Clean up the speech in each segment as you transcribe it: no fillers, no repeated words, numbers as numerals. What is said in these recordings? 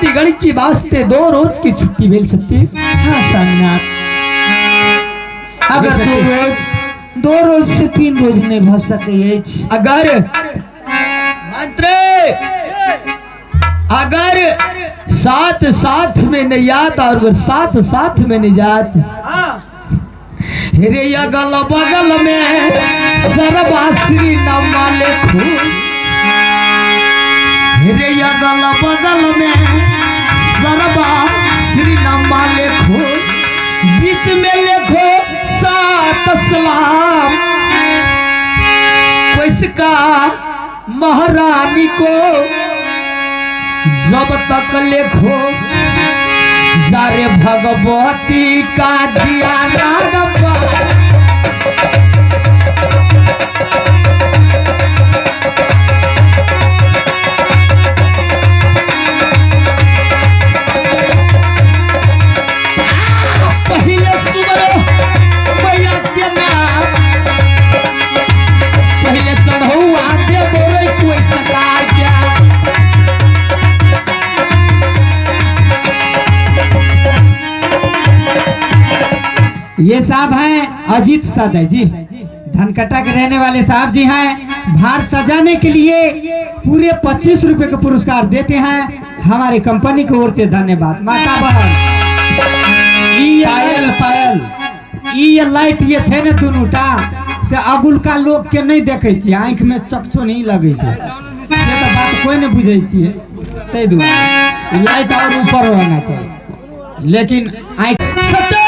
बंदीगण की वास्ते 2 रोज की छुट्टी मिल सकती। हाँ स्वामीनाथ, अगर 2 रोज से 3 रोज नहीं भ सकै अछि। अगर मंत्री अगर साथ साथ में नहीं आत और अगर साथ साथ में नहीं जात, रे अगल बगल में सर्वाश्री नमा लिखो, रे अगल बगल में सर्वाश्री नमा लिखो, बीच में लिखो सात सलाम पैसका महारानी को, जब तक लिखो जारे भगवती का दिया नागप्पा। पहले सुमरो मैया के नाम, पहले चढ़ौआ दे बोरे कोई सकार क्या। ये साहब हैं अजीत सदय जी, धनकट्टा के रहने वाले साहब जी हैं। भार सजाने के लिए पूरे 25 रुपए का पुरस्कार देते हैं हमारी कंपनी की ओर से। धन्यवाद माता बहन। ई पायल पायल ई लाइट ये छै ने दुनूटा से अगुलका लोग के नहीं देखे छियै, आँखि में चकचो नहीं लगे छै, से तऽ बात कोई नहीं बुझै छियै, ताहि दुआरे ई लाइट और ऊपर रहना चाहिए, लेकिन आँखि सत्य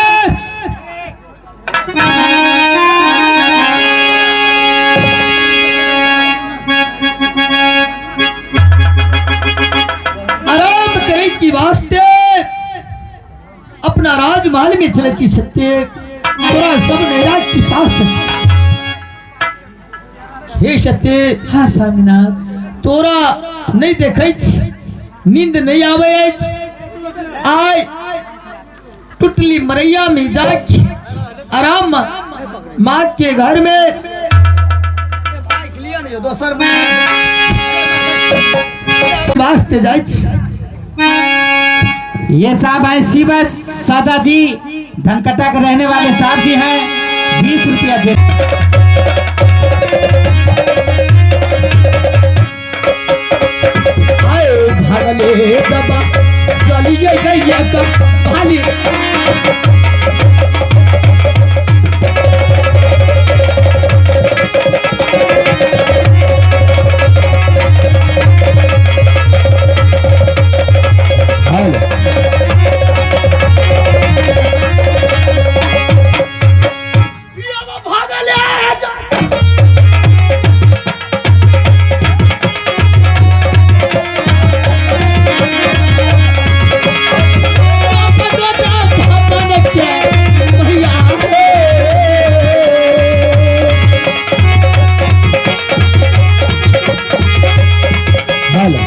आराम करे की वास्ते अपना राजमहल में चले छी सत्य, तोरा सब नैरा की पास है। हे सत्य। हाँ स्वामीनाथ। तोरा नहीं देखै छी, नींद नहीं आवे अछि, आय टुटली मरैया में जाके आराम माँ के घर में वास्ते जाइ छी। ये साहब हैं शिव सादा जी, धनकट्टा के रहने वाले साहब जी हैं, 20 रुपया दे। आए भागले जबा चलिए गैया का भाली। हेलो,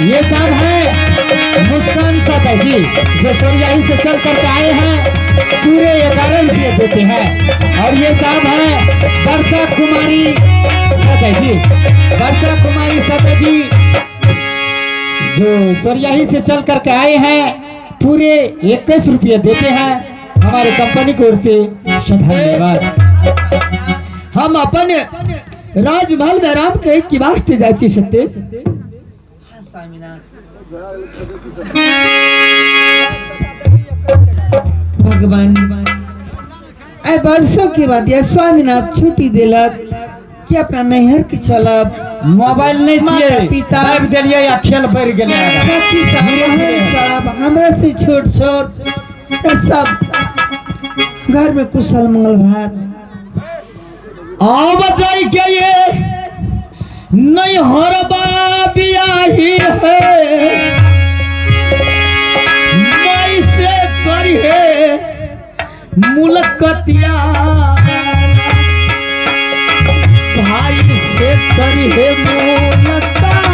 ये साहब हैं मुस्कान सादा जी, जो सोरियाही से चल करके आए हैं, पूरे 11 रुपये देते हैं। और ये साहब हैं वर्षा कुमारी सादा जी, वर्षा कुमारी सादा जी जो सोरियाही से चल करके आए हैं, पूरे 21 रुपये देते हैं हमारे कंपनी की ओर से। धन्यवाद। हम अपन राजमहल में आराम करे की वास्ते जाइ छी सत्य। हाँ स्वामीनाथ। भगवान, आइ वर्षों के बाद यह स्वामीनाथ छुट्टी देलक कि अपना नैहर के चलब। मोबाइल नहीं माता छियै, पिता। दाबि देलियै आ खेल बढ़ि गेलै आगाँ। सखी सब, धीरे बहन धीरे। सब, हमरा से छोट छोट सब घर में कुशल मंगल भात। आब जाय के ये नहीं हरबा बियाही है, माई से करिहे मुलकतिया, भाई से करिहे मुलकतिया।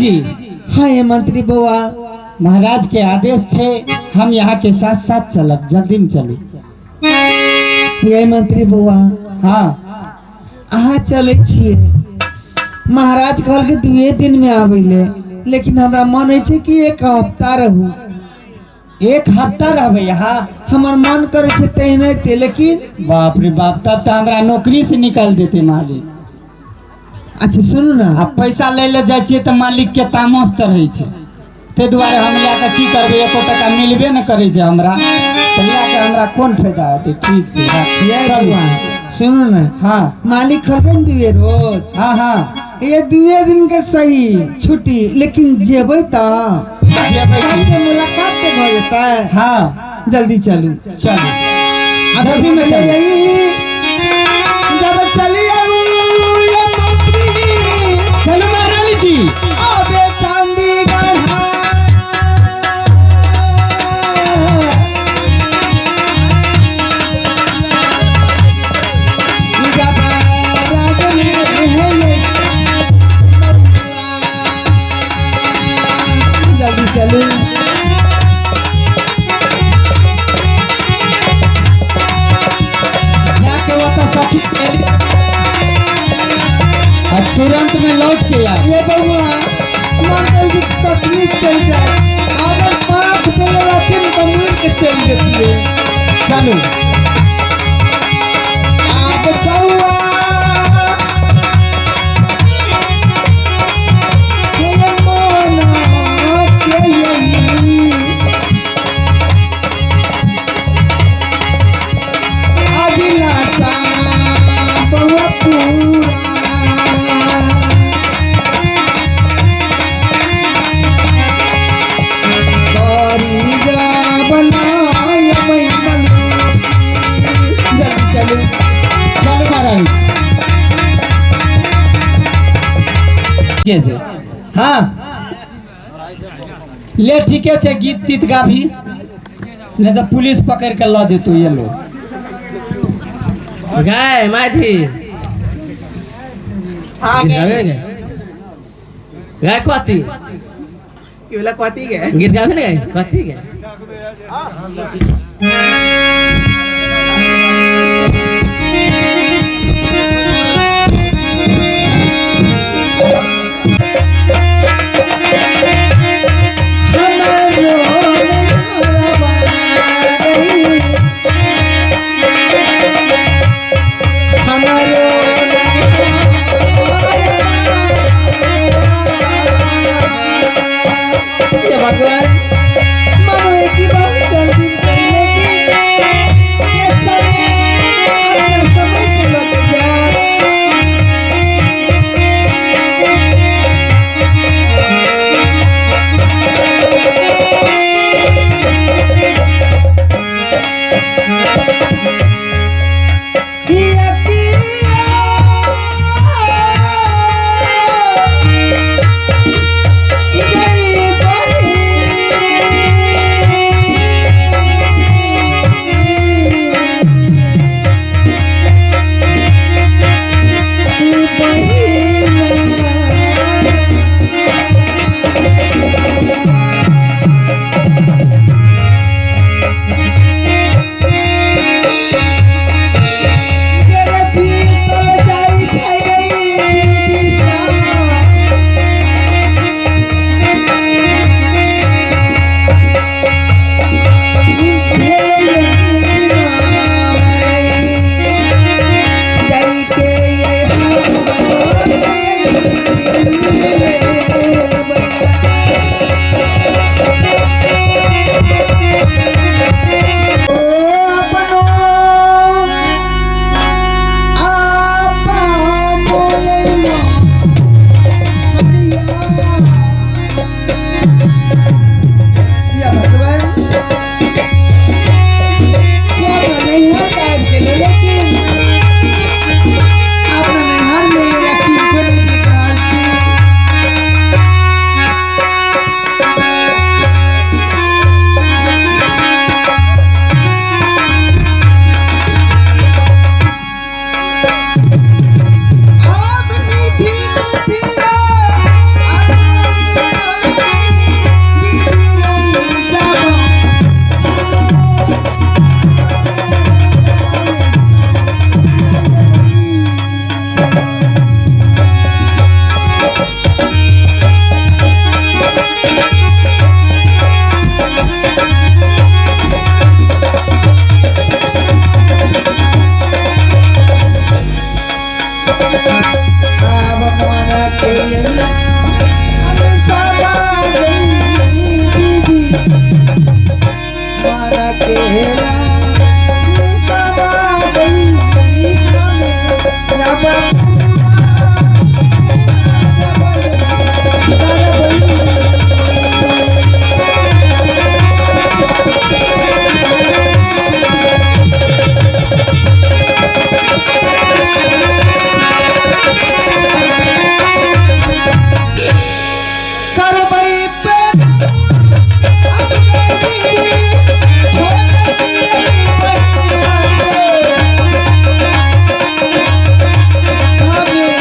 जी। हाँ ये मंत्री बउआ। महाराज के आदेश थे, हम यहाँ के साथ साथ चलब, जल्दी में चलू। ये मंत्री बउआ। हाँ। अहाँ चलै छियै, महाराज कहलकै 2 दिन में आबै ले, लेकिन हमरा मन होइ छै कि 1 हफ्ता रहू। 1 हफ्ता रहबै यहाँ? हमर मन करै छै तेहनाइते, लेकिन बाप रे बाप, तब तऽ हमरा नौकरी से निकाल देते मालिक। अच्छा सुनू ना, आ पैसा लै ले जाइ छियै तऽ मालिक के तामस चढ़ै छै, ताहि दुआरे हम लए कऽ की करबै, एको टका मिलबे नहि करै छै हमरा, तऽ लए कऽ हमरा कोन फायदा हेतै। ठीक छै, राख। ये चलू। बउआ, सुनू ना। हाँ। मालिक कहलकै ने 2 रोज। हाँ हाँ। ये 2 दिन के सही छुट्टी, लेकिन जेबै तऽ जेबै की? सबसे मुलाकात तऽ भऽ जेतै। हाँ। जल्दी चलू। चलू। अब जल्दी में चलू। जब चली आऊ ये मंत्री। चलू महारानी जी। अबे चांदी गढ़ा। जब राज में है ये जल्दी चलू। जाके ओतऽ सखी आ तुरंत में लौट के आए। ये बउआ मन कर कि कखनी चल जाए, अगर 5 देले रहथिन तो मुड़ के चल जेतिए। चलू। आब बउआ के मन के यही अभिलाषा बउआ पूरा। करी जा बनाय मन। जल्दी चलू। चलू महारानी। के छै? हाँ ले ठीके छै, गीत तीत गाबी, नहीं तो पुलिस पकड़ के लऽ जेतौ ये लोग। गाय माथि। हाँ, गीत गाबे ने गाय कथी? की भेलै, कथी के? गीत गाबे ने गाय कथी के? हमरो नैहरवा गई, हमरो नैहरवा। ये भगवान, मानो एक ही बार जल्दी में चलने की केरा समा गई हमें जब करबई पे अब दीदी छोट की बहिनिया से हमें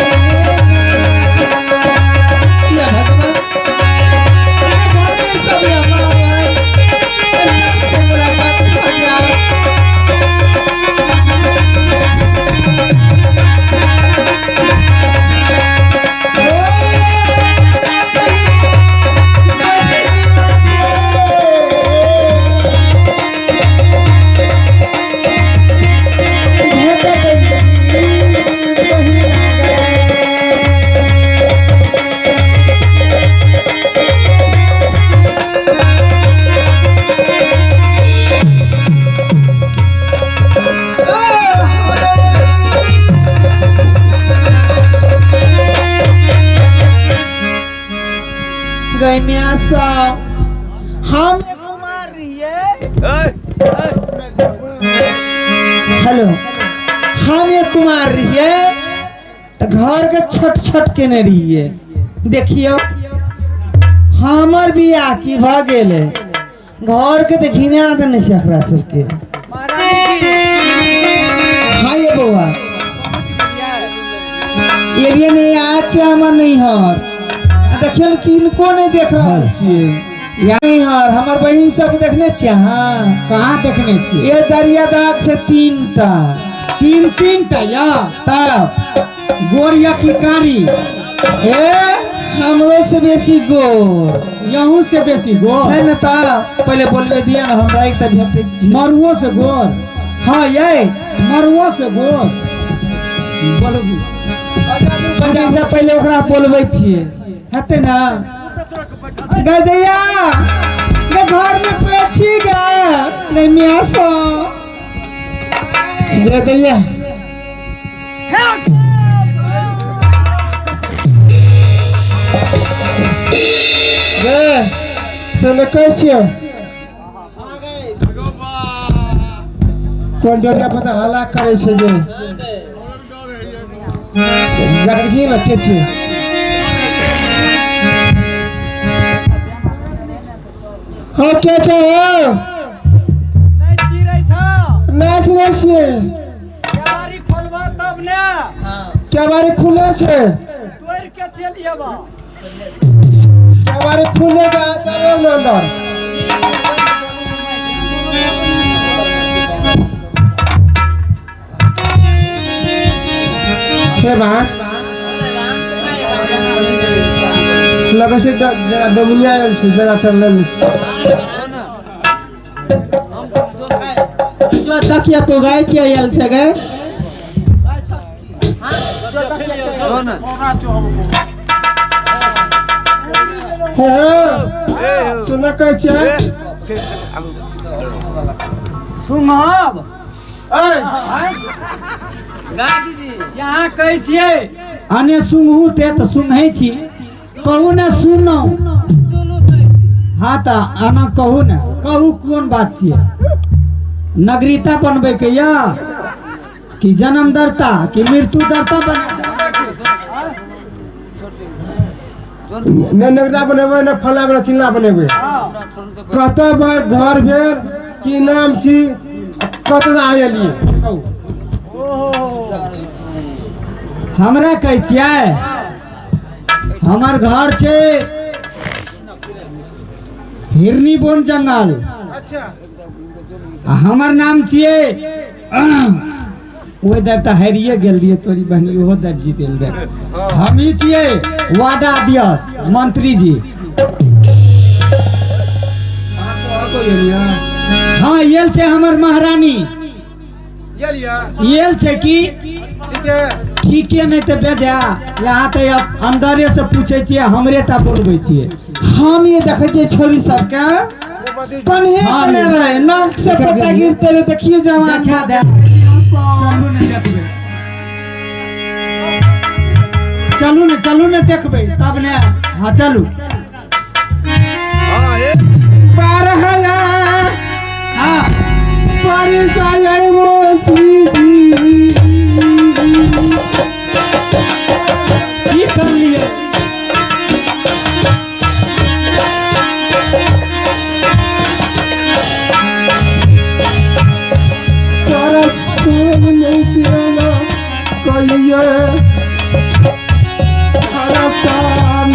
या भगवान घर में सब हमारा सबसे मुलाकात भाग्य। गई मियाँ साहब, हम कुमार रहिए। हेलो, हम ये कुमार रहिए तो घर के छोट छोट केने रहिए। देखियो हमर बियाह की भऽ गेलै, घर के तऽ घिना देने छै एकरा सबके। हाँ ये बौआ एलिए नहीं आज छै हमर नैहर। आ देखियौ ने किनको नहि देख रहल छियै। या नैहर हमर बहिन सबके देखने छियै अहाँ? कहाँ देखने छियै? ये दरिया दाग छै 3टा। तीन तीन टा या तब गोर या की कारी? ए हमरो से बेसी गोर। यहूं से बेसी गोर छै ने? तब पहिले बोलबे दिया ने हमरा, एक तऽ भेटै छै। मरुओ से गोर। हाँ ये मरुओ से गोर बोलबू। बजा पहिले ओकरा बोलबै छियै, हेतै ने? गदैया गे घर में पेछी गे नहीं मियाँ सो गदैया गे सुन कहै छियौ कोन डोरिया पर तऽ हल्ला करै छै जे जाके ने के छियै। हो के छै हो? नहि चिड़ै छौ। नाच रहल छियै। केवारी खोलबह तब ने। केवारी खुले छै। तोड़ि के चलि अयबह। केवारी खुले छै, अहाँ चलू ने अंदर। हे बा लगै छै डमुनिया आयल छै, जरा तर ले लै छै। जो तकिया तो गाय के आयल छै गे। हे सुन कहै छियै। सुनब ऐ यहाँ कहै छियै। अने सुनहु ते तऽ सुनै छी, कहू ने सुनौ। हाँ तऽ आना कहू ने, कहू कोन बात छियै? नगरीता बनबै के या कि जन्मदर्ता कि मृत्युदर्ता बने? ने नगदा बनेबै ने फल्ला बनेबै चिल्ला बनेबै। कतऽ बार घर भेल, की नाम छी, कतऽ से आयल कहू। हमरा कहै छियै हमर घर छै हिरनी बोन जंगल। अच्छा। आ हमर नाम छियै ओहि देव तऽ हारिए गेल रहियै तोरी बहनी, ओहो देव जीत गेल रहे। हम ही छियै वार्ड अध्यक्ष मंत्री जी। हाँ आयल छै हमर महारानी। आयल छै की ठीके नहीं तऽ बेजा यहाँ तऽ अंदरे से पूछे छियै, हमरे टा बोलबै छियै। हम ये देखै छियै छोरी सबके। कन्हे कने रहे नाक से पट्टा गिरते रहे देखियो जवान देखा दे। चलू ने देखबै, चलू ने, चलू ने देखबै तब ने। हाँ चलू। 12 हाँ परिसाय मोती जी की कर लिए? तोरा सुन नहीं देना कहिए भरोसा न।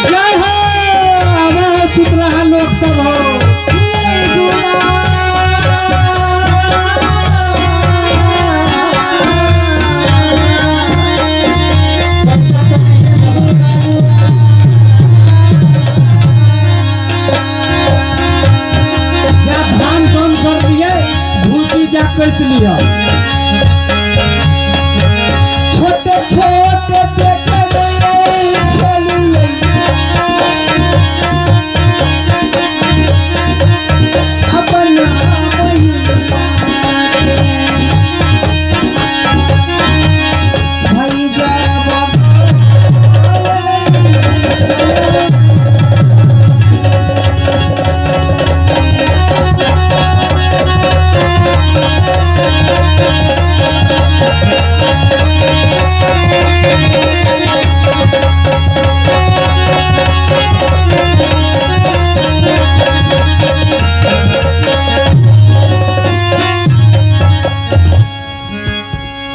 जय हो, हमें सुत रहा लोग सब हो। जा धान कम कर दिए भूसी जा कैस लिया। छोटे छोटे देख गए छलिए अपना बहिनिया के भैया बाबा।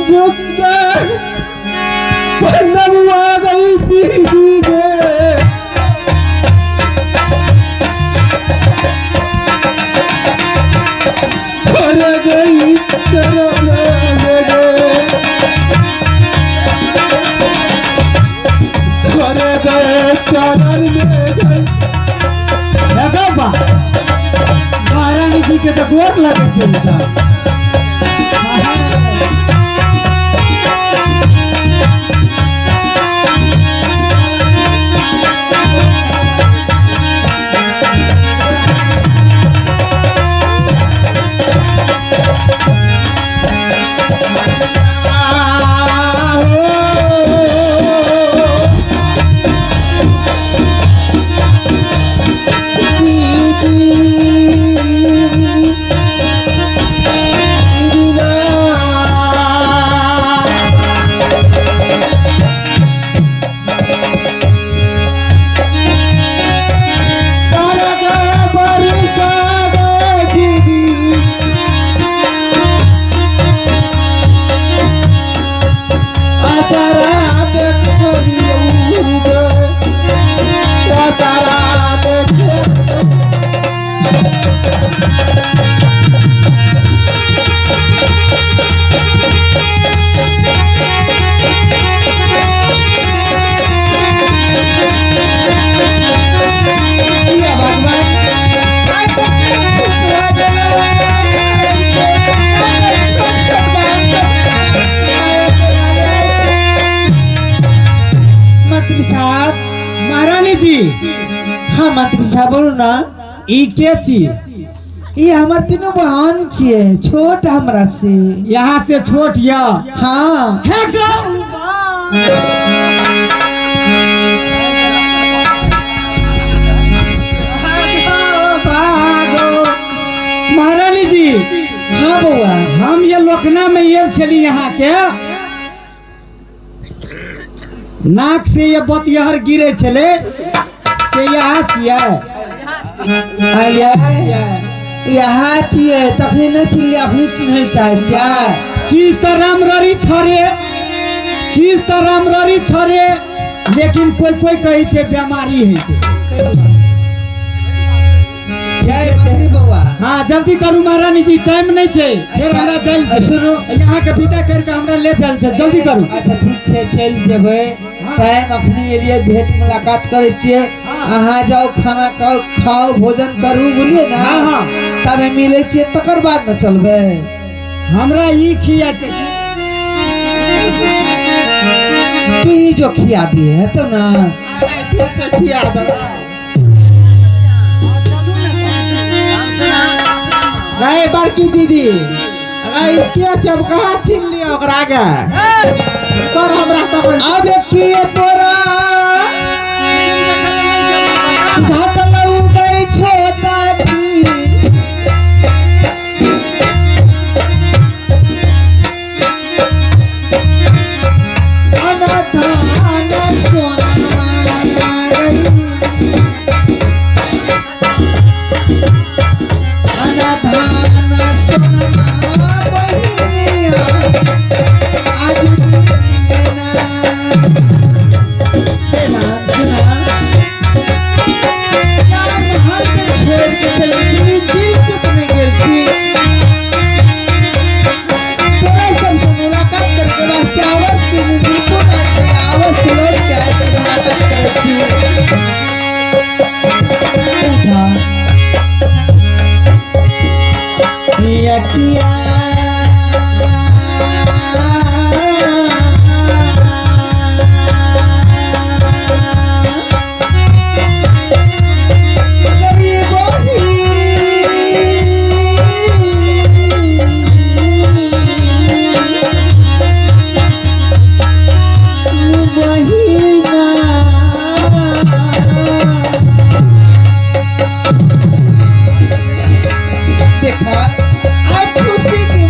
झुक गए पर नबुआ गई दीदी गे। भर गई चरण में गे, भर गए चरण में गए। देखो बा, महारानी जी के तो गोर लगे छै साहब। मंत्री साहब। महारानी जी। हाँ मंत्री साहब, बोलू ना। ई के छी? ई हमर तीनों बहन छियै, छोट हमरा से। यहाँ से छोट या? हाँ। हे गौ। महारानी जी। हाँ बउआ। हम ये लोकना में आयल छली, यहाँ के नाक से ये बतिहर गिरे छले से यहाँ छियै? आया यहाँ छियै, तखनी नहि चिन्हलियै, अखनी चिन्है लए चाहै छियै? चीज तो रामररी छरे, चीज तो रामररी छरे, लेकिन कोई कोई कहै छै बीमारी है छै। जय मंत्री बौआ। हाँ जल्दी करू महारानी जी, टाइम नहीं छै, फेर हमरा जाइल छै। सुनू। यहाँ के विदा करके हमरा ले जाइल छै, जल्दी करू। अच्छा ठीक छै, चलि जेबै। टाइम अखनी एलियै, भेंट मुलाकात करै छियै। अहाँ जाउ खाना खाओ, खाओ भोजन करू, बुझलियै ने? हाँ, हाँ। तबे मिलै छियै, तकर बाद ने चलबै। हमरा ई खिया के तू ही जो खिया दिए है तो ना। खिया देबै। गए बड़की दीदी, गए के जब कहाँ छीन लिया ओकरा के पर हमरा तखन। अब किए तोरा घटलौ गई छोटा की, अनधान सोना रही, अनधान सोनमा बहिनिया, आज दिन ना सुना। यार महल के छोड़ के चल गेली, दिल से तो नहीं गेल छी। तोरा सबसे मुलाकात करके वास्ते आवाज के रुको ना से आवाज सुलट के आए के मुलाकात करै छी। उठा किया किया देखा, आज खुशी के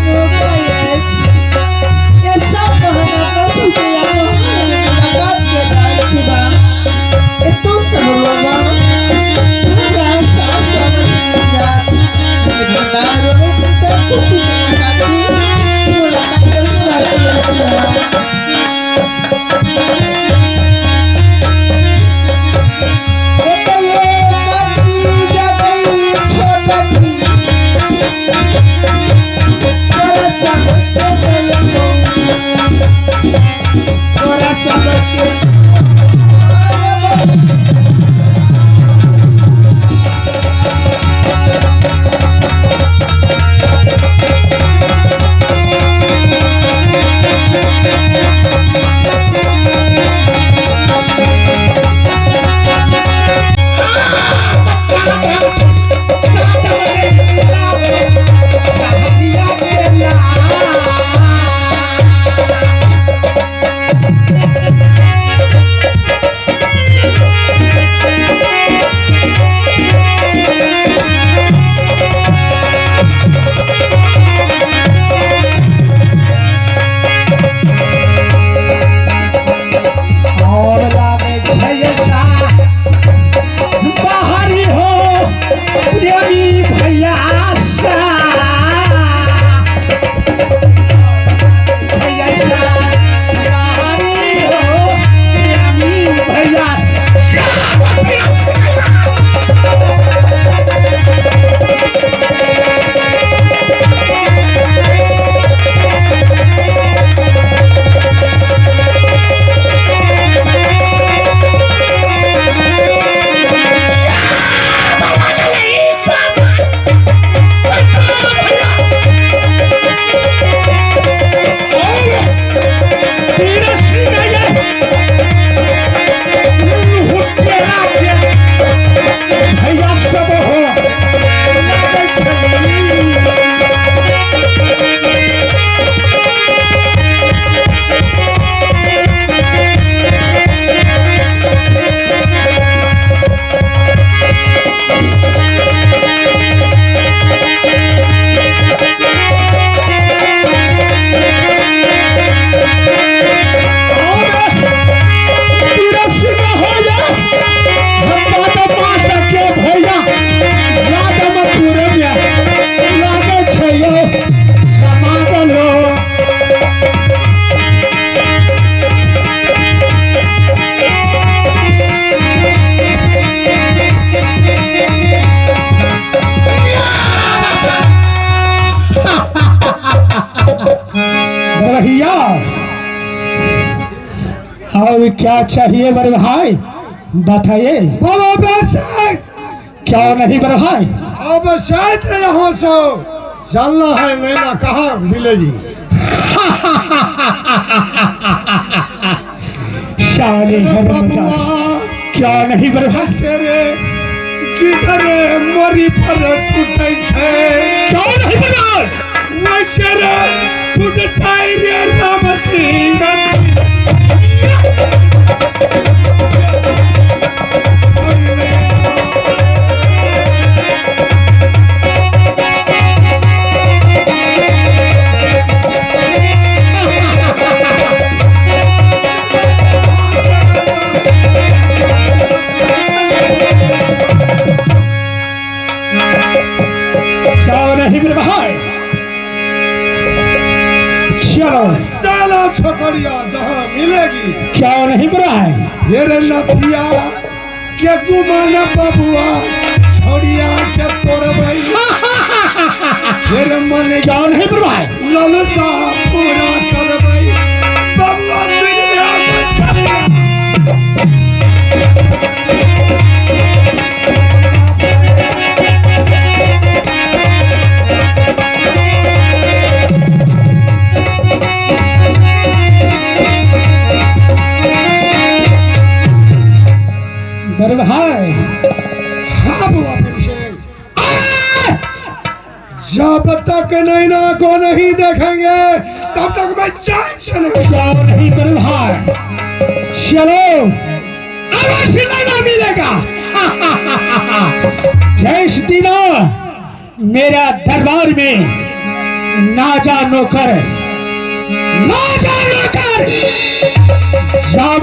और क्या चाहिए बड़े भाई बताइए। बाबा बेशक। क्यों नहीं बड़े भाई? अब शायद यहाँ से चलना है, नैना कहाँ मिलेगी? साले बबुआ। क्या नहीं बड़े भाई? से रे किधर मरी पर टूटे छे। क्यों नहीं बड़े भाई? वैसे रे टूटता रे राम सिंह। क्यों नहीं बड़े भाई? चलो। साला छोकरिया जहाँ मिलेगी। क्यों नहीं बड़े भाई? हेरे लथिया के गुमान बबुआ छोड़िया के तोड़बै, हेरे मन क्यों नहीं बड़े भाई? ललसा पूरा करबै बबुआ, सुन ले बछड़िया। बड़े भाई। हाँ बुआ, फिर से जब तक नैना को नहीं देखेंगे तब तक मैं चैन से नहीं। क्यों नहीं बड़े भाई? चलो, अवश्य नैना मिलेगा। जय दीना मेरा दरबार में नाजा नौकर, नाजा नौकर जब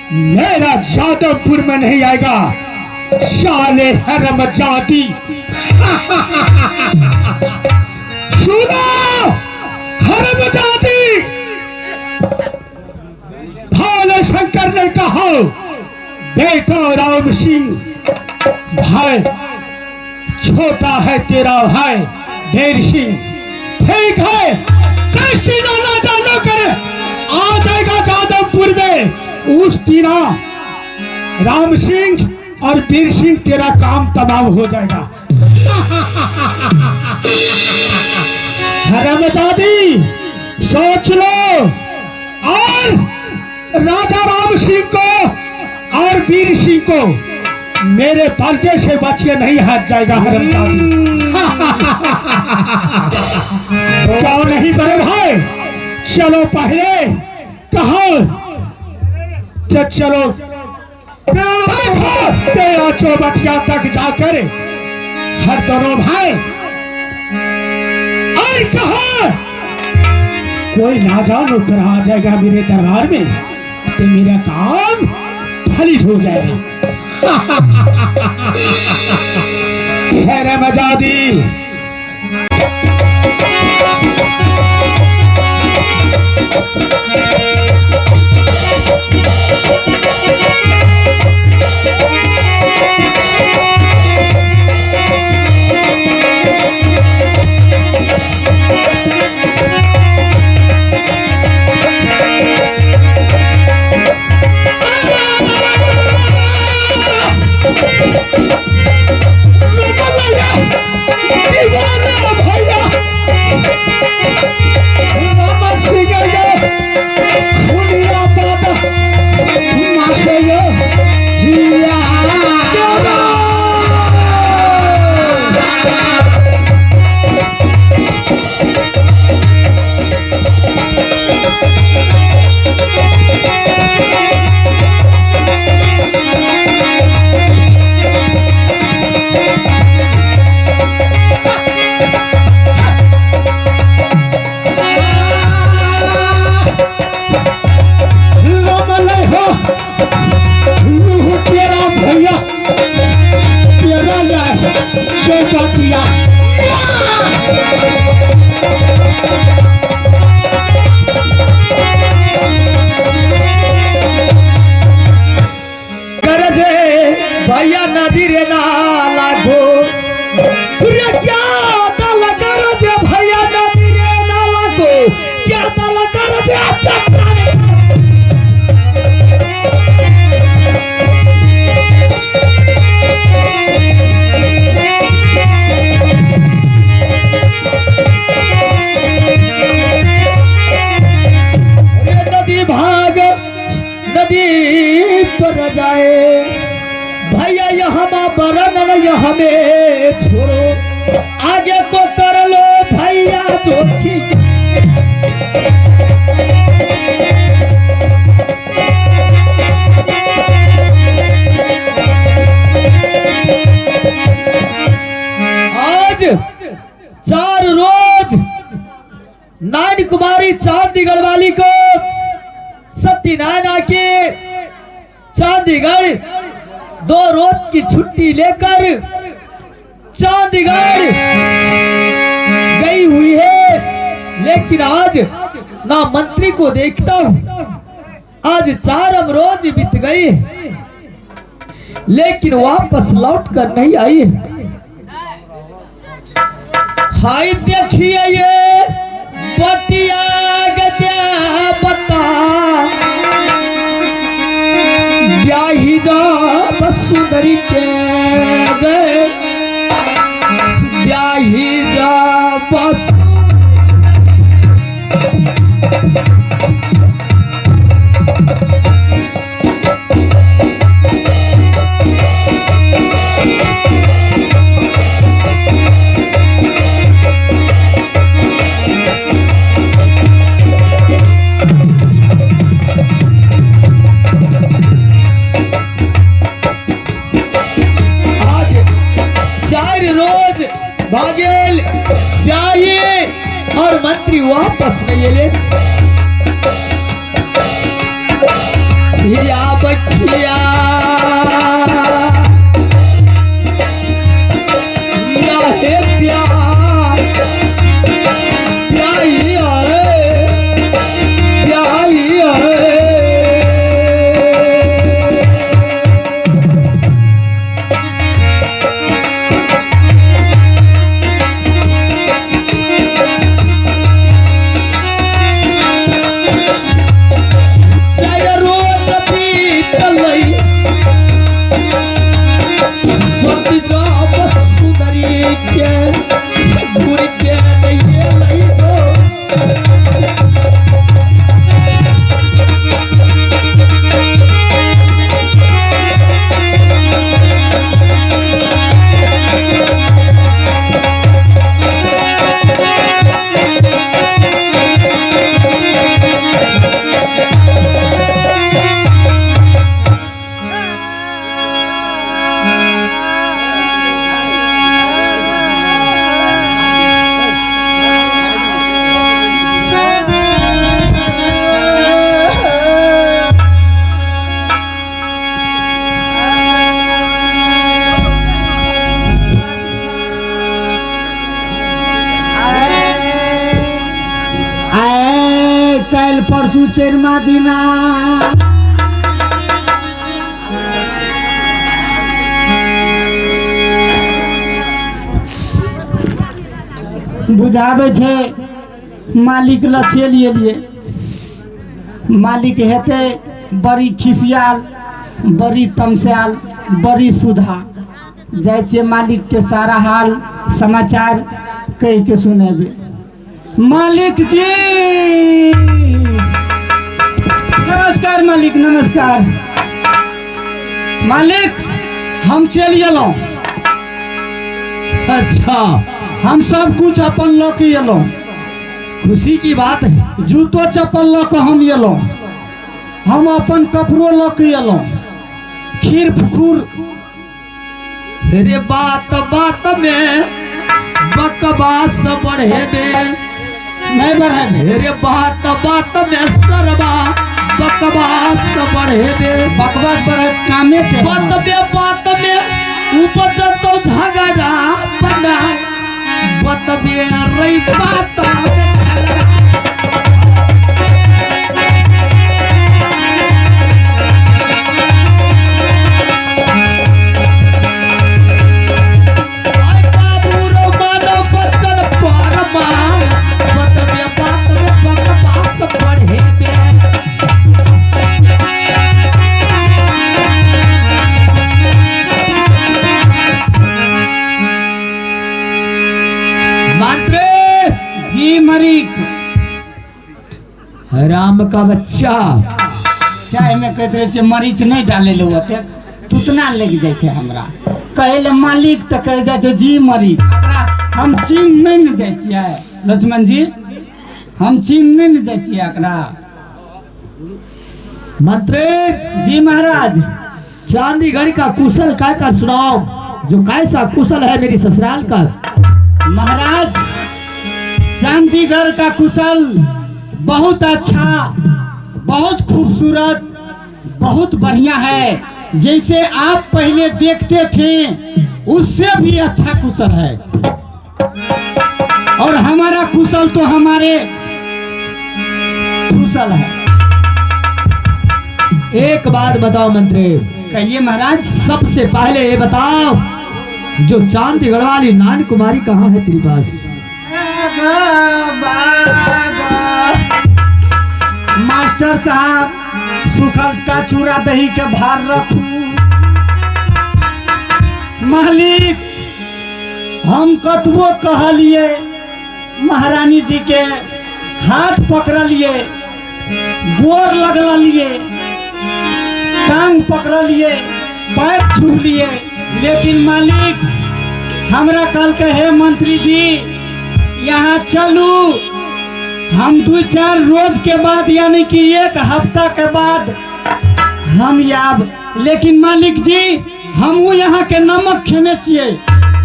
मेरा जादवपुर में नहीं आएगा, साले हरम जाति। सुनो हरम जाति, भोले शंकर ने कहा बेटा राम सिंह भाई छोटा है तेरा भाई वीर सिंह, ठीक है कैसी ना जानो करे आ जाएगा जादवपुर में, उस दिन राम सिंह और वीर सिंह तेरा काम तमाम हो जाएगा। हरमजादी सोच लो, और राजा राम सिंह को और वीर सिंह को मेरे पंजे से बच के नहीं हाथ जाएगा हरमजादी। क्यों नहीं बड़े भाई? चलो पहले कहो चलो देखो तेरा चौबटिया तक जाकर हर दोनों भाई और कहो कोई ना जानो कर आ जाएगा मेरे दरबार में तो मेरा काम फलित हो जाएगा। खैर मजादी। आगे को कर लो भैया जोखी। आज 4 रोज नारायण कुमारी चांदीगढ़ वाली को सत्यनारायण आके चांदीगढ़ 2 रोज की छुट्टी लेकर चांदीगढ़ गई हुई है, लेकिन आज ना मंत्री को देखता हूं। आज 4 रोज बीत गई, लेकिन वापस लौट कर नहीं आई। हाय देखिए ये बटिया गद्या बता ब्याही जा बसुंदरी के गए ब्याही जा बस। आज 4 रोज भागेल ब्याही और मंत्री वापस नहीं एले। या बखिया या हे प्यार ब्याही आए ब्याही आए। चार रोज बीतलै सत जा बसुंदरी के घुर के नहीं एलै हो। आए काल्हि परसू चेरमा दिना बुझाबै छै मालिक लग चलि एलियै। मालिक हेतै बड़ी खिसियाल, बड़ी तमसायल, बड़ी सुधा। जाइ छियै मालिक के सारा हाल समाचार कहि के सुनेबै। मालिक जी नमस्कार। मालिक नमस्कार। मालिक हम चलि एलहुँ। अच्छा, हम सब कुछ अपन लऽ के एलहुँ। खुशी की बात है। जूतो चप्पल लऽ के हम एलहुँ। हम अपन कपड़ो लऽ के एलहुँ। खीर फुकुर। रे बात बात में बकवास बढ़ेबे नहीं बढ़ेबे। रे बात बात में सरबा बकवास बढ़ेबे। बकवास बढ़े कामे छै। बात में बात में उपज तो झगड़ा बनाए बतबे रे बात में झगड़ा। आय बाबू रो मानो बचन परमान बतबे बात में बकवास बढ़ेबे। मंत्री जी मरीक राम का बच्चा चाय में कहते रहे मरीच नहीं डाले ले ओतेक तुतना लागि जाइ छै हमरा। कहै ले मालिक तऽ कहि जाइ छै जी मरीक। ओकरा हम चीन नहीं ने जाइ छियै लक्ष्मण जी, हम चीन नहीं ने जाइ छियै एकरा। मंत्री जी महाराज, चांदीगढ़ का कुशल कहकर सुनाओ, जो कैसा कुशल है मेरी ससुराल का। महाराज चांदीगढ़ का कुशल बहुत अच्छा, बहुत खूबसूरत, बहुत बढ़िया है। जैसे आप पहले देखते थे उससे भी अच्छा कुशल है। और हमारा कुशल तो हमारे कुशल है। एक बात बताओ मंत्री। कहिए महाराज। सबसे पहले ये बताओ, जो चांदीगढ़ वाली नान कुमारी कहाँ है तेरे पास? मास्टर साहब, सुखल का चूड़ा दही के भार रखू। मालिक, हम कतबो कहलिए, महारानी जी के हाथ पकड़लिए, गोर लगलिए, टांग पकड़लिए, पैर छुलिए, लेकिन मालिक हमरा कल के हे मंत्री जी यहाँ चलू, हम 2-4 रोज के बाद यानी कि 1 हफ्ता के बाद हम आब। लेकिन मालिक जी हमहू यहाँ के नमक खेने छियै,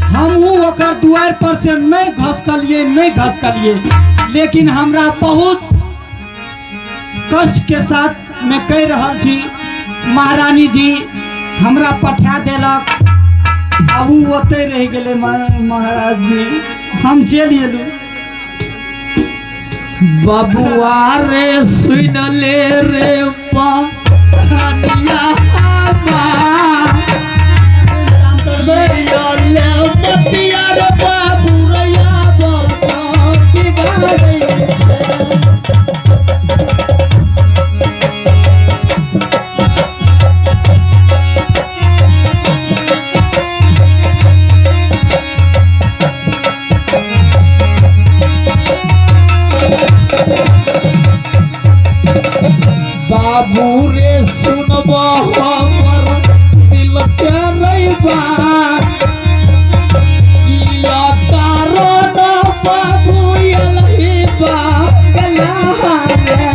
हमहू ओकर दुआर पर से नहीं घसकलिए, नहीं घसकलिए, लेकिन हमरा बहुत कष्ट के साथ में कह रहल छी, महारानी जी हमरा पठा देलक, आ उ ओतै रहि गेलै। महाराज जी हम चलि एलहुँ। बबुआ रे सुन ले रे बहनिया मतिया रे बाबू रैया बिगाड़ै छै। बाबू रे सुनब हमर दिल के रे बात, किया कारण बाबू एलही बागला रे।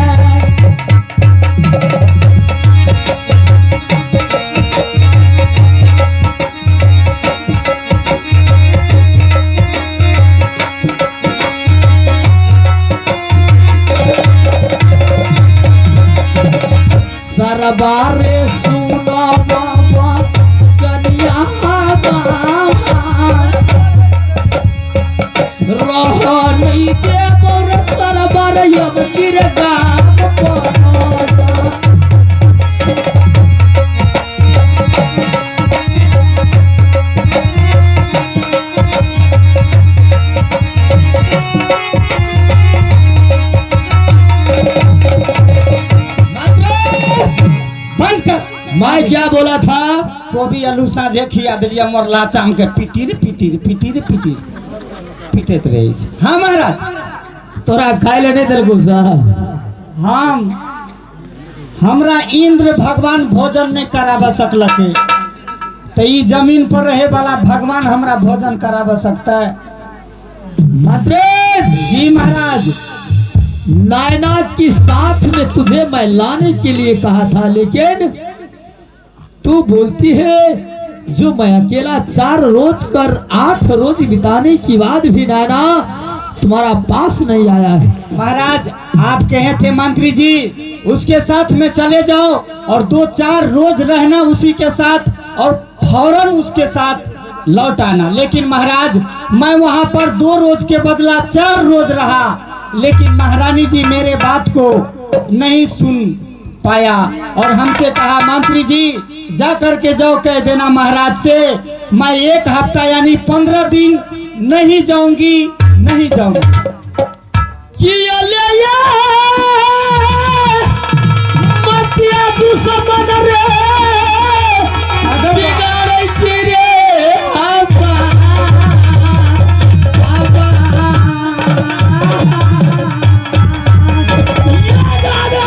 सरबारे सुनो बाबा चनिया रह नहीं देबो रे सरबार यम गिर गाम पनोदा। बंद कर। मैं क्या बोला था? कोबी आलू साझे खिया दिलियै, मोर लाचा हमके पिटी रे पिटी रे पिटी रे पिटी पिटैत रहै छै। हाँ महाराज, तोरा खाय ले नहीं देलकौ साहब? हम हमरा इंद्र भगवान भोजन नहीं कराबा सकलकै, तो ई जमीन पर रहे वाला भगवान हमरा भोजन कराबा सकता है। मंत्री जी महाराज, नायना की साथ में तुझे मैं लाने के लिए कहा था, लेकिन तू बोलती है जो मैं अकेला 4 रोज कर 8 रोज बिताने के बाद भी नायना तुम्हारा पास नहीं आया है। महाराज आप कहे थे मंत्री जी उसके साथ में चले जाओ और 2-4 रोज रहना उसी के साथ और फौरन उसके साथ लौट आना, लेकिन महाराज मैं वहां पर 2 रोज के बदला 4 रोज रहा, लेकिन महारानी जी मेरे बात को नहीं सुन पाया और हमसे कहा मंत्री जी जा करके जाओ कह देना महाराज से मैं 1 हफ्ता यानी 15 दिन नहीं जाऊंगी, नहीं जाऊंगी। किया ले ये मतिया दुश्मन रे बिगाड़ै छी रे अब्बा अब्बा ये दादा।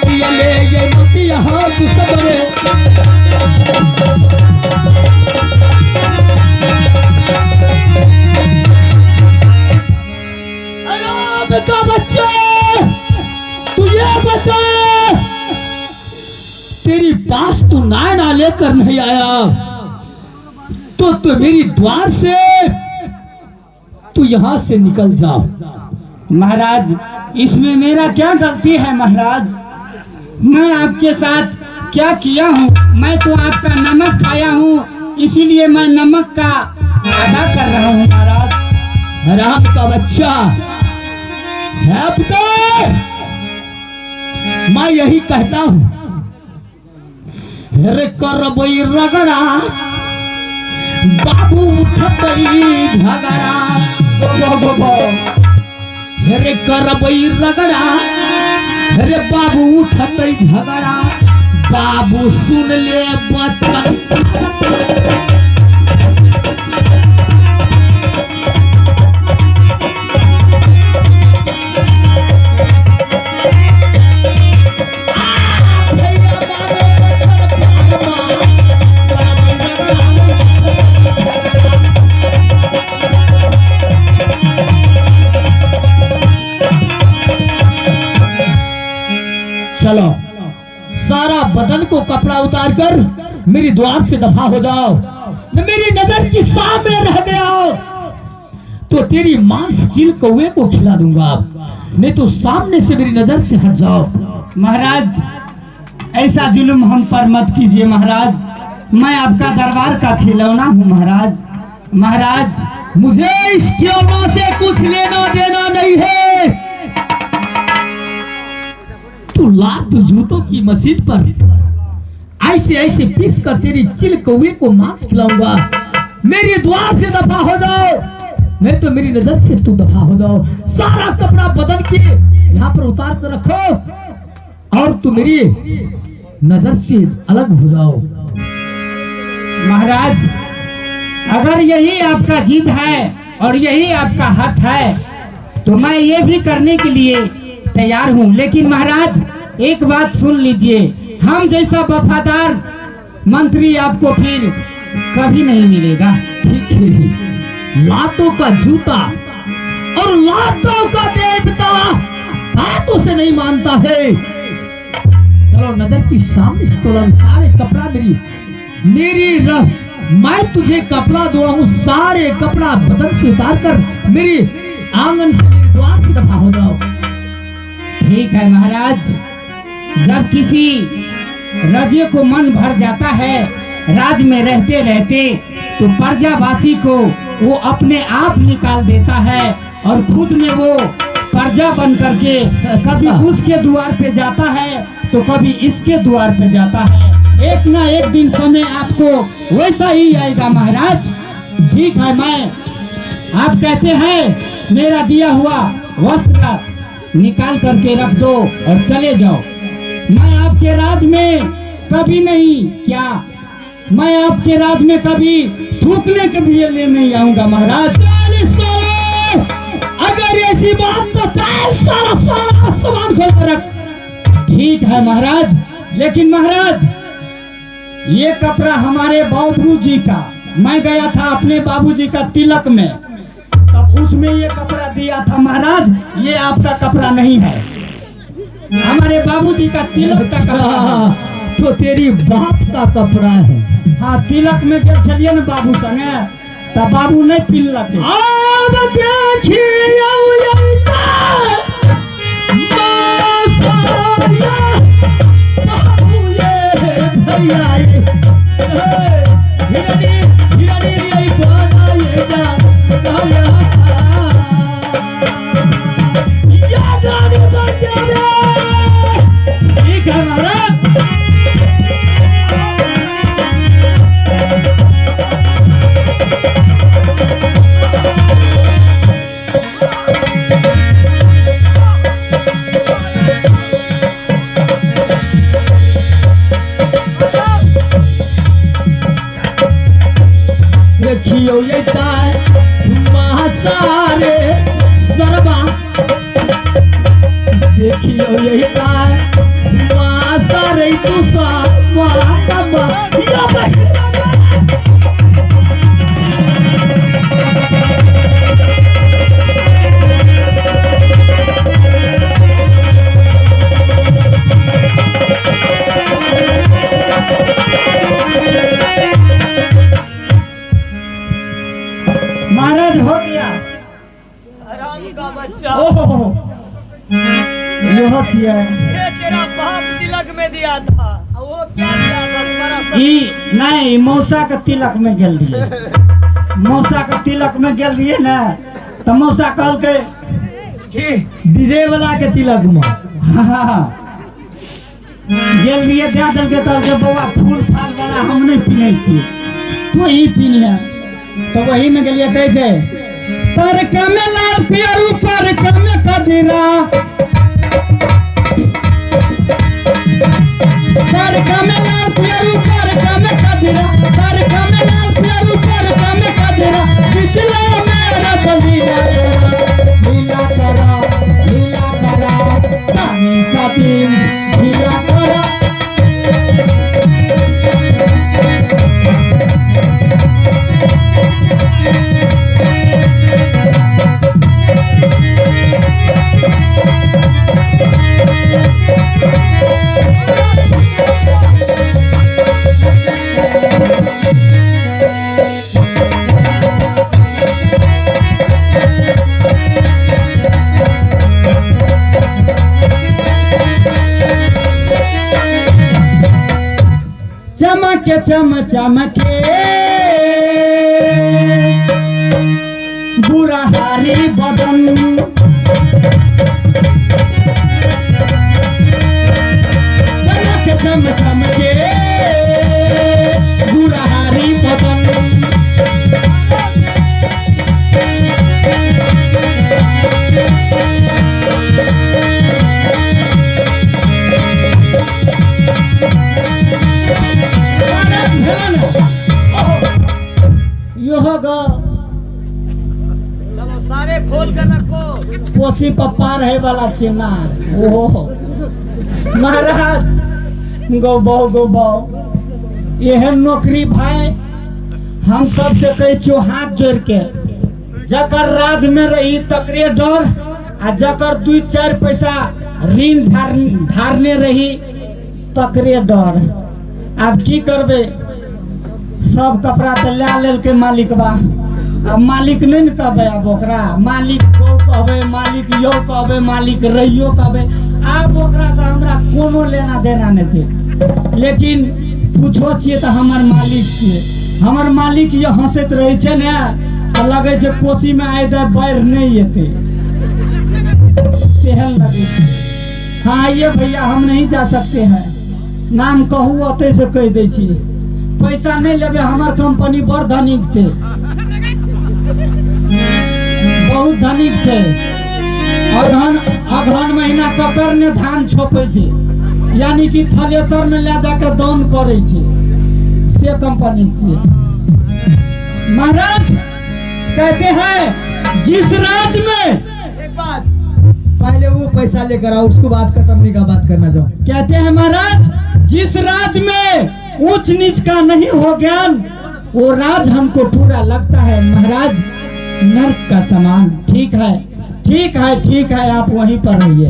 किया ले ये मोतिया हो सबरे। अरे का बच्चा, तू ये बता, तेरी पास तू नायना लेकर नहीं आया तो मेरी द्वार से तू यहां से निकल जा। महाराज, इसमें मेरा क्या गलती है महाराज? मैं आपके साथ क्या किया हूँ? मैं तो आपका नमक खाया हूँ, इसीलिए मैं नमक का अदा कर रहा हूँ महाराज। हराम का बच्चा है पुत्र, मैं यही कहता हूँ, अरे करबई रगड़ा बाबू उठबई झगड़ा, अरे करबई रगड़ा अरे बाबू उठतई झगड़ा, बाबू सुन ले बच्चा। चलो सारा बदन को कपड़ा उतार कर मेरी द्वार से दफा हो जाओ, मेरी नजर के सामने रह गया तो तेरी मांस चील कौवे को खिला दूंगा, नहीं तो सामने से मेरी नजर से हट जाओ। महाराज, ऐसा जुल्म हम पर मत कीजिए महाराज, मैं आपका दरबार का खिलौना हूँ महाराज। महाराज, मुझे इस खिलौना से कुछ लेना देना नहीं है। तू लात जूतों की मशीन पर ऐसे ऐसे पीस कर तेरी चिल कौवे को मांस खिलाऊंगा। मेरी द्वार से दफा हो जाओ, नहीं तो मेरी नजर से तू दफा हो जाओ। सारा कपड़ा बदल के यहाँ पर उतार कर रखो और तू मेरी नजर से अलग हो जाओ। महाराज, अगर यही आपका जिद है और यही आपका हक है तो मैं ये भी करने के लिए तैयार हूँ, लेकिन महाराज एक बात सुन लीजिए, हम जैसा वफादार मंत्री आपको फिर कभी नहीं मिलेगा। ठीक है, लातों का जूता और लातों का देवता बातों से नहीं मानता है। चलो नजर की सामने से तो सारे कपड़ा मेरी मेरी रह, मैं तुझे कपड़ा दो हूँ, सारे कपड़ा बदन से उतार कर मेरी आंगन से मेरे द्वार से दफा हो जाओ। ठीक है महाराज, जब किसी राज्य को मन भर जाता है राज में रहते रहते तो प्रजावासी को वो अपने आप निकाल देता है और खुद में वो प्रजा बन करके कभी उसके द्वार पे जाता है तो कभी इसके द्वार पे जाता है। एक ना एक दिन समय आपको वैसा ही आएगा महाराज। ठीक है, मैं आप कहते हैं मेरा दिया हुआ वस्त्र निकाल करके रख दो और चले जाओ। मैं आपके राज में कभी नहीं, क्या मैं आपके राज में कभी थूकने के भी लिए नहीं आऊंगा महाराज। 40 साल अगर ऐसी बात तो 40 साल सारा सामान खोल कर रख। ठीक है महाराज, लेकिन महाराज ये कपड़ा हमारे बाबूजी का, मैं गया था अपने बाबूजी का तिलक में, तब उसमें ये कपड़ा दिया था महाराज, ये आपका कपड़ा नहीं है, हमारे बाबूजी का तिलक का कपड़ा है। तो तेरी बाप का कपड़ा है। हाँ, तिलक में गए छलिए न बाबू संगे, तब बाबू नहीं पिनलक। अब देखियो बाबू ये भैया ये हिरनी हिरनी ये बना ये जा गाना या गाने बन जावे। ठीक है महाराज। देखियो ये महासारे सरबा, देखियो ये तू सामा या बहिरा। महाराज हो गया। राम का बच्चा। ओहो यहो छियै। ये तेरा बाप तिलक में दिया था, वो क्या दिया था तुम्हारा सब? ई नहीं, मौसा के तिलक में गेल रहियै, मौसा के तिलक में गेल रहियै ने, तऽ मौसा कहलकै की डीजे वाला के तिलक में। हाँ, गेल रहियै, दए देलकै, कहलकै बौआ फूल फाल वाला हम नहि पिन्है छियै, तू ही पिन्हिए। तऽ वही में गेलियै, कहै छै तरका में लाल पियर ऊपर में कजरा, तरका में लाल पियर ऊपर में कजरा, तरका में लाल पियर ऊपर में कजरा, पिछला मेरा लीला करा, लीला करा, लीला करा, तानी साथी लीला करा। चमके चम चमके बुराहारी बदन, चमके चम चमके बुराहारी बदन। यो ग चलो सारे खोल कर रखो। कोसी पप्पा रहे वाला चिन्नार। ओहो महाराज गौ बहु गौ बहु, एहन नौकरी भाई हम सबसे कहै छियौ हाथ जोड़ के, जकर राज में रही तकरे डर, आ जकर 2-4 पैसा ऋण धारने रही तकरे डर। आब की करबै, सब कपड़ा तऽ लए लेलकै मालिकबा, आब मालिक नहि ने कहबै, आब ओकरा मालिक गौ कहबै, मालिक यौ कहबै, मालिक रहियो कहबै, आब ओकरासँ हमरा कोनो लेना देना नहि छै। लेकिन पूछो छियै तऽ हमर मालिक छियै, हमर मालिक ये हँसैत रहै छै ने तऽ लगै छै कोसीमे आइ दे बाढ़ि नहि एतै, तेहन लगै छै। हाँ आइए भैया, हम नहीं जा सकते हैं, नाम कहू ओतै से कहि दै छी, पैसा नहीं लेबै, हमर कंपनी बड़ धनिक छै, बहुत धनिक छै। अगहन अगहन महीना ककर ने धान छोपै छै, यानी कि थलेसर में ले जाके दान करै छै, से कंपनी छियै। महाराज कहते हैं जिस राज में, एक बात पहले वो पैसा लेकर आओ, उसको बात खत्म नहीं का बात करना चाहो। कहते हैं महाराज जिस राज में ऊंच नीच का नहीं हो ज्ञान, वो राज हमको पूरा लगता है महाराज नर्क का समान। ठीक है ठीक है ठीक है, आप वहीं पर रहिए।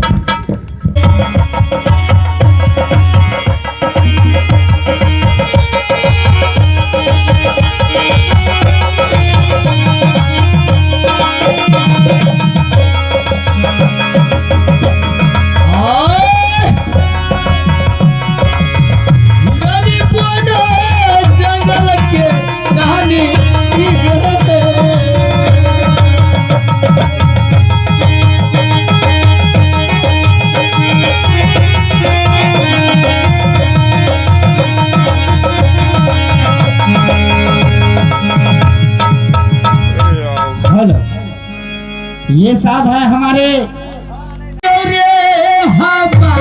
जंगल के कहानी। हेलो, ये साहब है हमारे रे हवा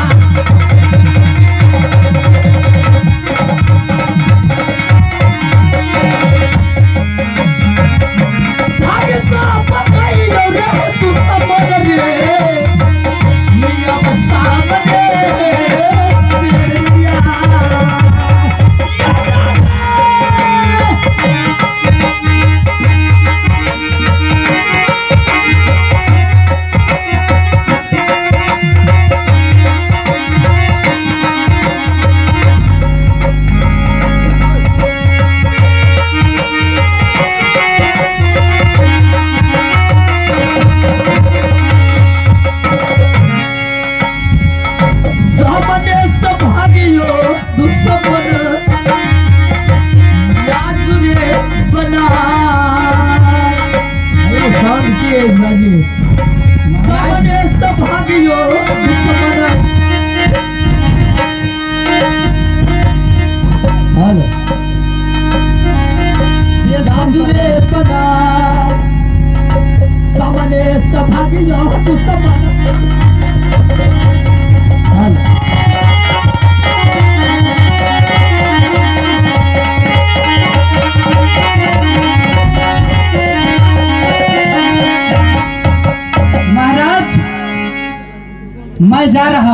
रे तू समझ रे नियम सामने सिरिया।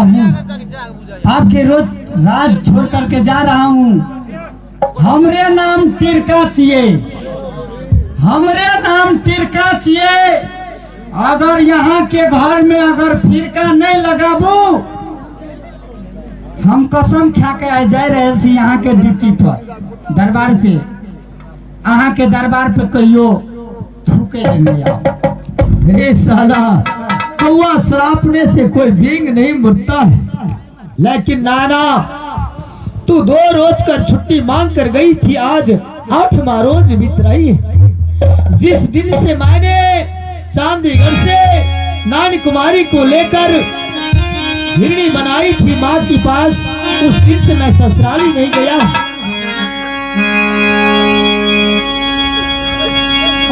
हूँ, आपके रोज राज छोड़ करके जा रहा हूँ। हमरे नाम तिरका छिए, हमरे नाम तिरका छिए। अगर यहाँ के घर में अगर फिरका नहीं लगाबू, हम कसम खा के आइ जा रहे छी यहाँ के ड्यूटी पर दरबार से, अहाँ के दरबार पे कहियो थूके नहीं आओ। अरे साला, कौआ सरापने से कोई बींग नहीं मुड़ता है। लेकिन नाना, तू 2 रोज कर छुट्टी मांग कर गई थी, आज 8वां रोज बीत रही है। जिस दिन से मैंने चांदीगढ़ से नानी कुमारी को लेकर हिरणी बनाई थी माँ के पास, उस दिन से मैं ससुराल ही नहीं गया।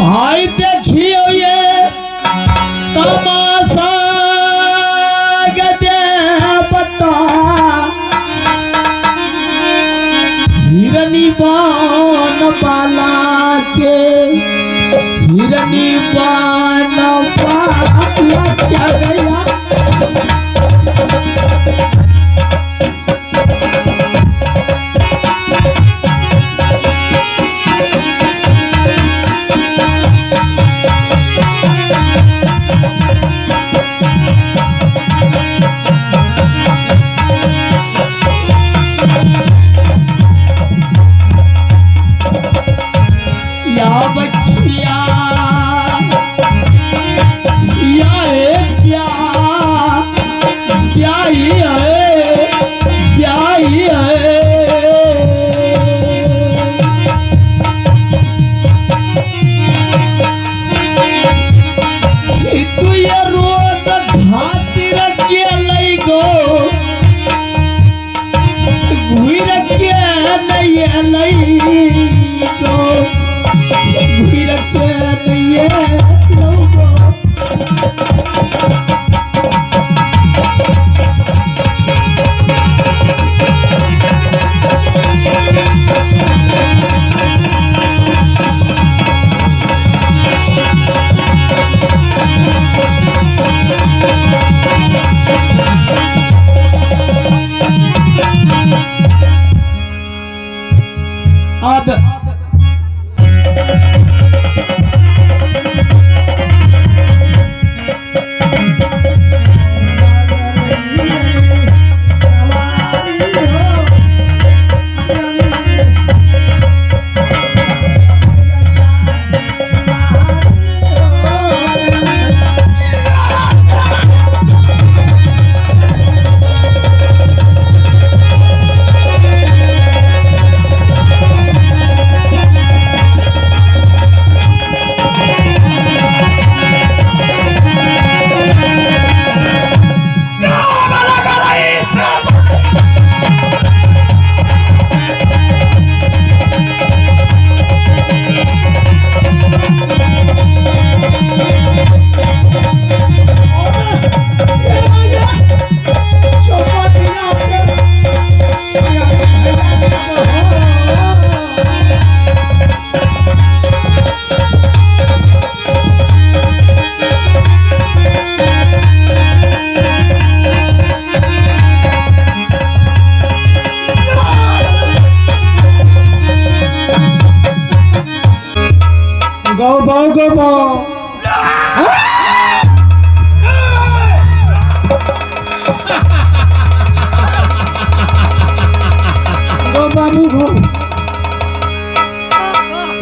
हाय देखियो ये तमाशा गदे बता, हिरनी बान बाला के, हिरनी बान बाला क्या गया। या बखिया या ए प्या प्याई है, प्याई है। तू ये रोज खातिर के लई गो, घुर के नहीं लई गो, घुर के नहीं लई गो। अब गौ बौ गौ बौ। गौ बाबू गौ,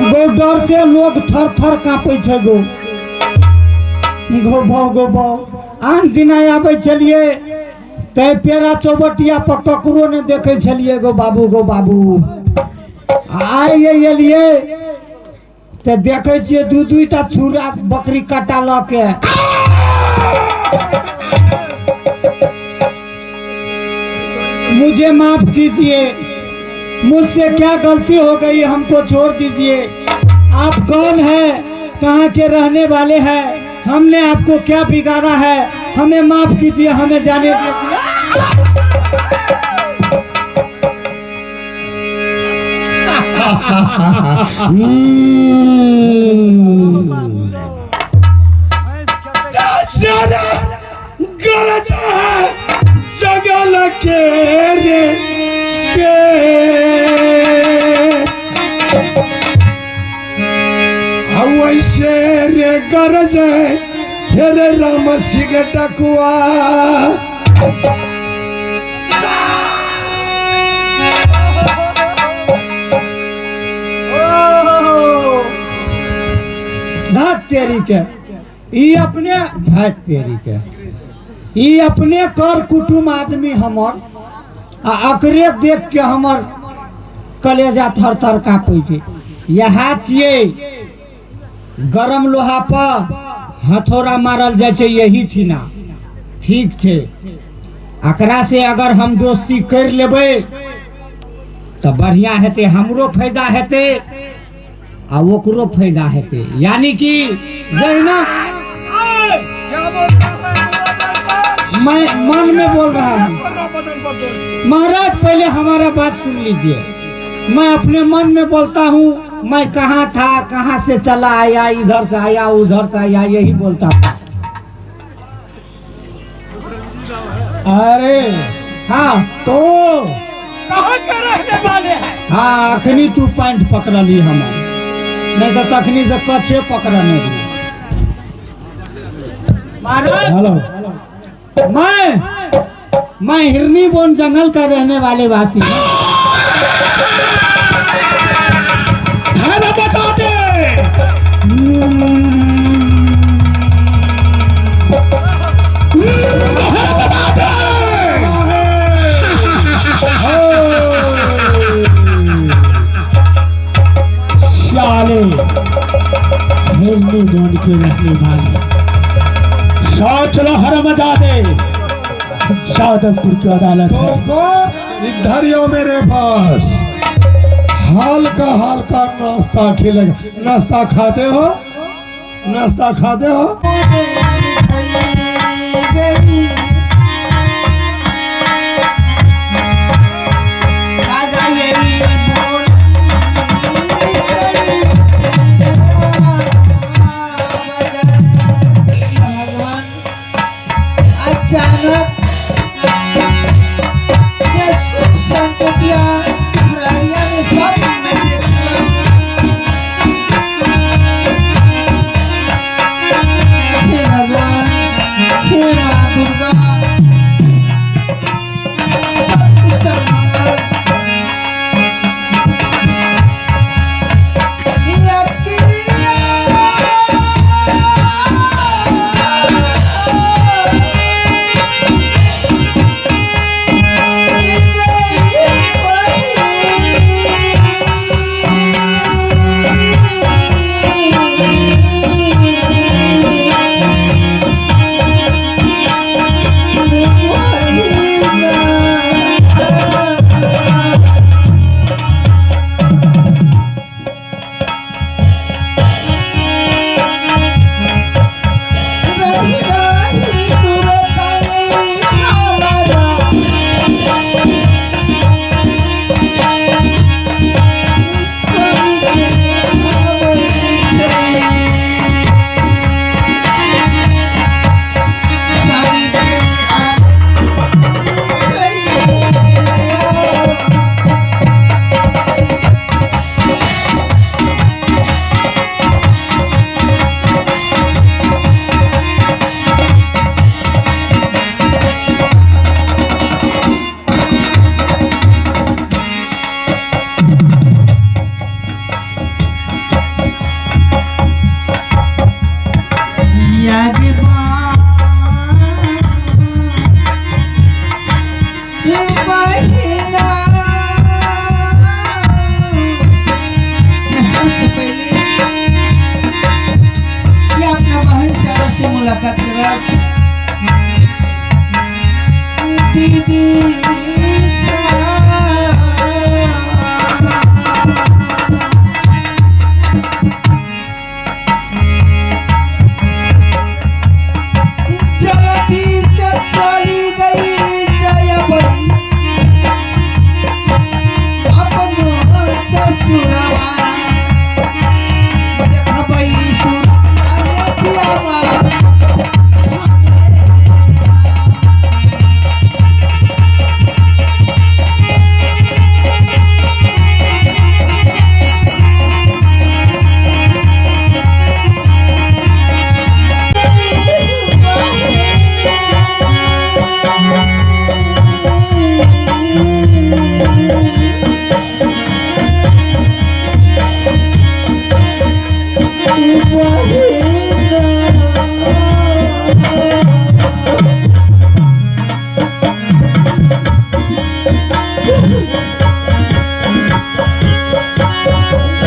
गौ डर से लोग थर थर काँपै छै गौ। गौ बौ गौ बौ। आन दिना आबै छलियै तै पेड़ा चौबटिया पर ककरो नहि देखै छलियै गौ बाबू गौ बाबू। आइ एलियै तऽ देखै छियै दू दूटा छुरा बकरी काटा लऽ के। मुझे माफ कीजिए, मुझसे क्या गलती हो गई, हमको छोड़ दीजिए। आप कौन है, कहाँ के रहने वाले हैं, हमने आपको क्या बिगाड़ा है, हमें माफ कीजिए, हमें जाने दीजिए। गरजा है जग के रे शेर। वैसे रे गरज हे रे राम सिंह टकुआ। धात तेरी के ई अपने भाग तेरी के ई अपने कर कुटुम आदमी हमर आ अकरे देख के हमर कलेजा थर थर काँपै छै। यहाँ छियै गरम लोहा पर हथौड़ा मारल जाइ छै यही ठिना। ठीक छै, एकरा से अगर हम दोस्ती कर लेबै तऽ बढ़िया हेतै, हमरो फायदा हेतै आ ओकरो फायदा हेतै। यानी कि जहिना क्या बोलता है मैं मन में बोल रहा हूँ महाराज, पहले हमारा बात सुन लीजिए। मैं अपने मन में बोलता हूँ, मैं कहाँ था, कहाँ से चला आया, इधर से आया उधर से आया, यही बोलता था। अरे हाँ तो कहाँ के रहने वाले हैं? हाँ अखनी तू पैंट पकड़ली हमर, नहीं तो तखनी से कच्छे पकड़ने रही। महाराज हेलो, मैं हिरनी बोन जंगल का रहने वाले वासी हूँ। बता दे साले हिरनी बोन के रहने वाले, सोच लो हरमजादे दे, जादवपुर की अदालत है। तुमको इधर ही हो मेरे पास, हल्का हल्का नाश्ता खिलेगा। नाश्ता खाते हो? नाश्ता खाते हो? अचानक ये शुभ संकेतिया घरानिया में सब में देखा। हे भगवान,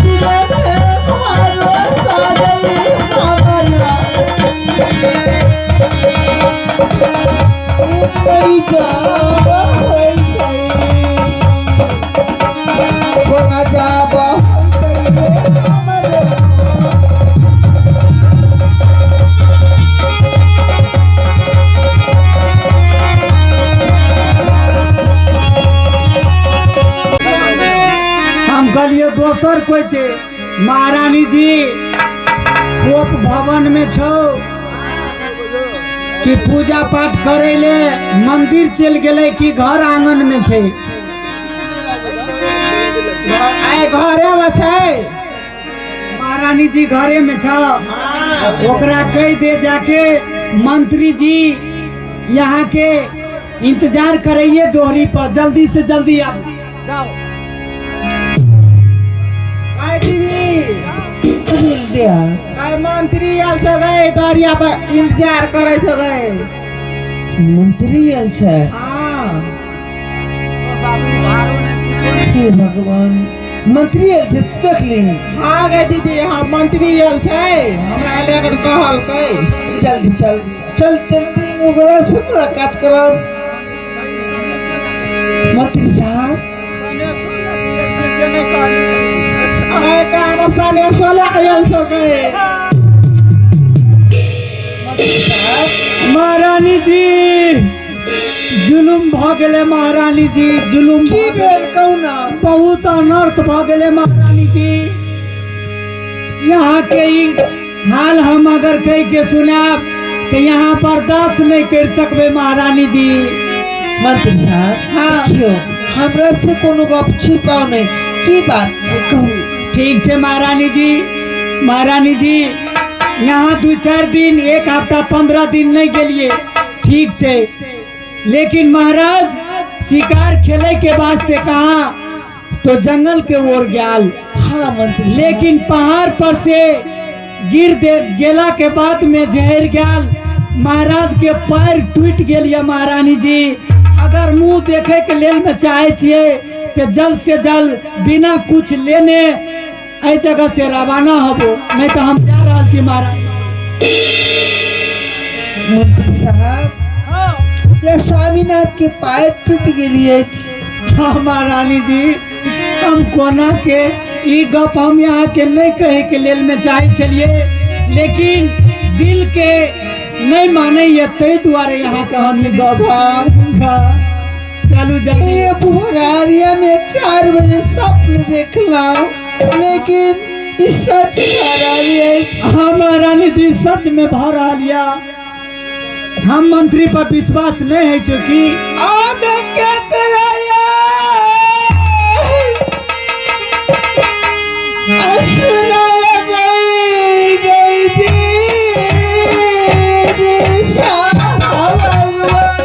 दिल पे भरोसा नहीं हमरा। मरि जाब होइ छै। कोना जाब होइतै हमरो। हम कहलिए दोसर कोई छै। महारानी जी कोप भवन में छौ कि पूजा पाठ करे ले मंदिर चल गेलै कि घर आंगन में छै? आइ घरे में छै। महारानी जी घरे में छ। ओकरा कह दे जाके मंत्री जी यहाँ के इंतजार करैये डोहरी पर, जल्दी से जल्दी आप जाओ। आइ दीदी, आइ मंत्री आयल छौ गै, दरिया पर इंतजार करै छौ गै। मंत्री आयल छै? हाँ। हे भगवान, मंत्री आयल छै, तू देखली? हाँ गै दीदी, हाँ, मंत्री आयल छै, हमरा एलै अखन कहलकै। जल्दी चल, चल जल्दी, ओकरा से मुलाकात करब। मंत्री साहब। आइ कहना सनेसो लए के आयल छौ गै। महारानी जी, जुलुम भ गेलै महारानी जी, जुलुम। की भेल, कहू ना? बहुत अनर्थ भ गेलै महारानी जी। यहाँ के ई हाल हम अगर कह के सुनाब तो यहाँ बर्दाश्त नहीं कर सकबे महारानी जी। मंत्री साहब। हाँ। देखियौ, हमरा से कोनो गप छिपाओ नहीं, की बात छै, कहू। ठीक छै महारानी जी। महारानी जी, यहाँ 2-4 दिन, एक हफ्ता, 15 दिन नहीं गेलिए, ठीक छै, लेकिन महाराज शिकार खेले के वास्ते कहाँ तो जंगल के ओर गयाल। हाँ मंत्री साहब। लेकिन पहाड़ पर से गिर दे गेला के बाद में जहर गयाल, महाराज के पैर टूट गेल या महारानी जी। अगर मुंह देखे के लेल में चाहे छियै तो जल्द से जल्द बिना कुछ लेने एहि जगह से रवाना होबो, नहीं तो हम जा रहल छी महाराज। मंत्री साहब, या स्वामीनाथ के पैर टूट गेली अछि? हाँ महारानी जी, हम कोना के ई गप हम यहाँ के नहीं कहे के लेल में चाहे छलिए, लेकिन दिल के नहीं माने ये, ताहि दुआरे यहाँ के हम ई गप। हाँ, चलू जल्दी। ये भोरारिया में 4 बजे स्वप्न देखलहुँ, लेकिन ई सच भऽ रहल अछि। हाँ महारानी जी, सच में भऽ रहल या। हम मंत्री पर विश्वास नहीं है चूँकि आबे केकरा सुनाय गई दीदी साहब भगवान।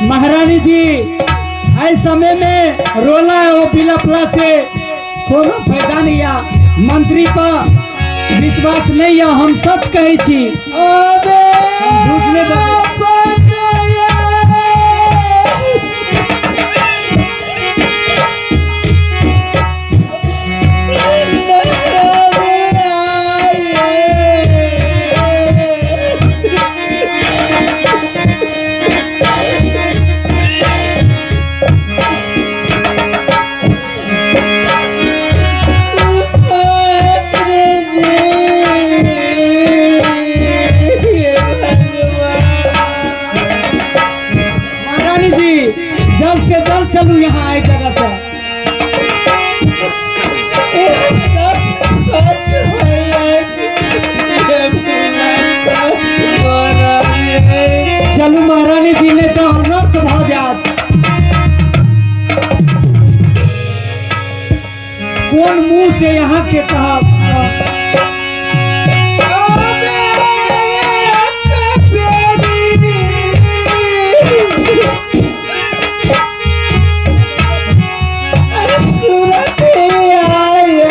महारानी जी, एहि समय में रोला ओ बिलपला से कोनो फायदा नहीं या। मंत्री पर विश्वास नहीं या, हम सच कहै छी। आबे झूठ नहीं बजै। बनया। महारानी जी, जल्द से जल्द चलू यहाँ एहि जगह से। सब सच है। चलू महारानी जी, ने तो अनर्थ भऽ जायत। कोन मुंह से यहाँ के कहब? सूरत आए।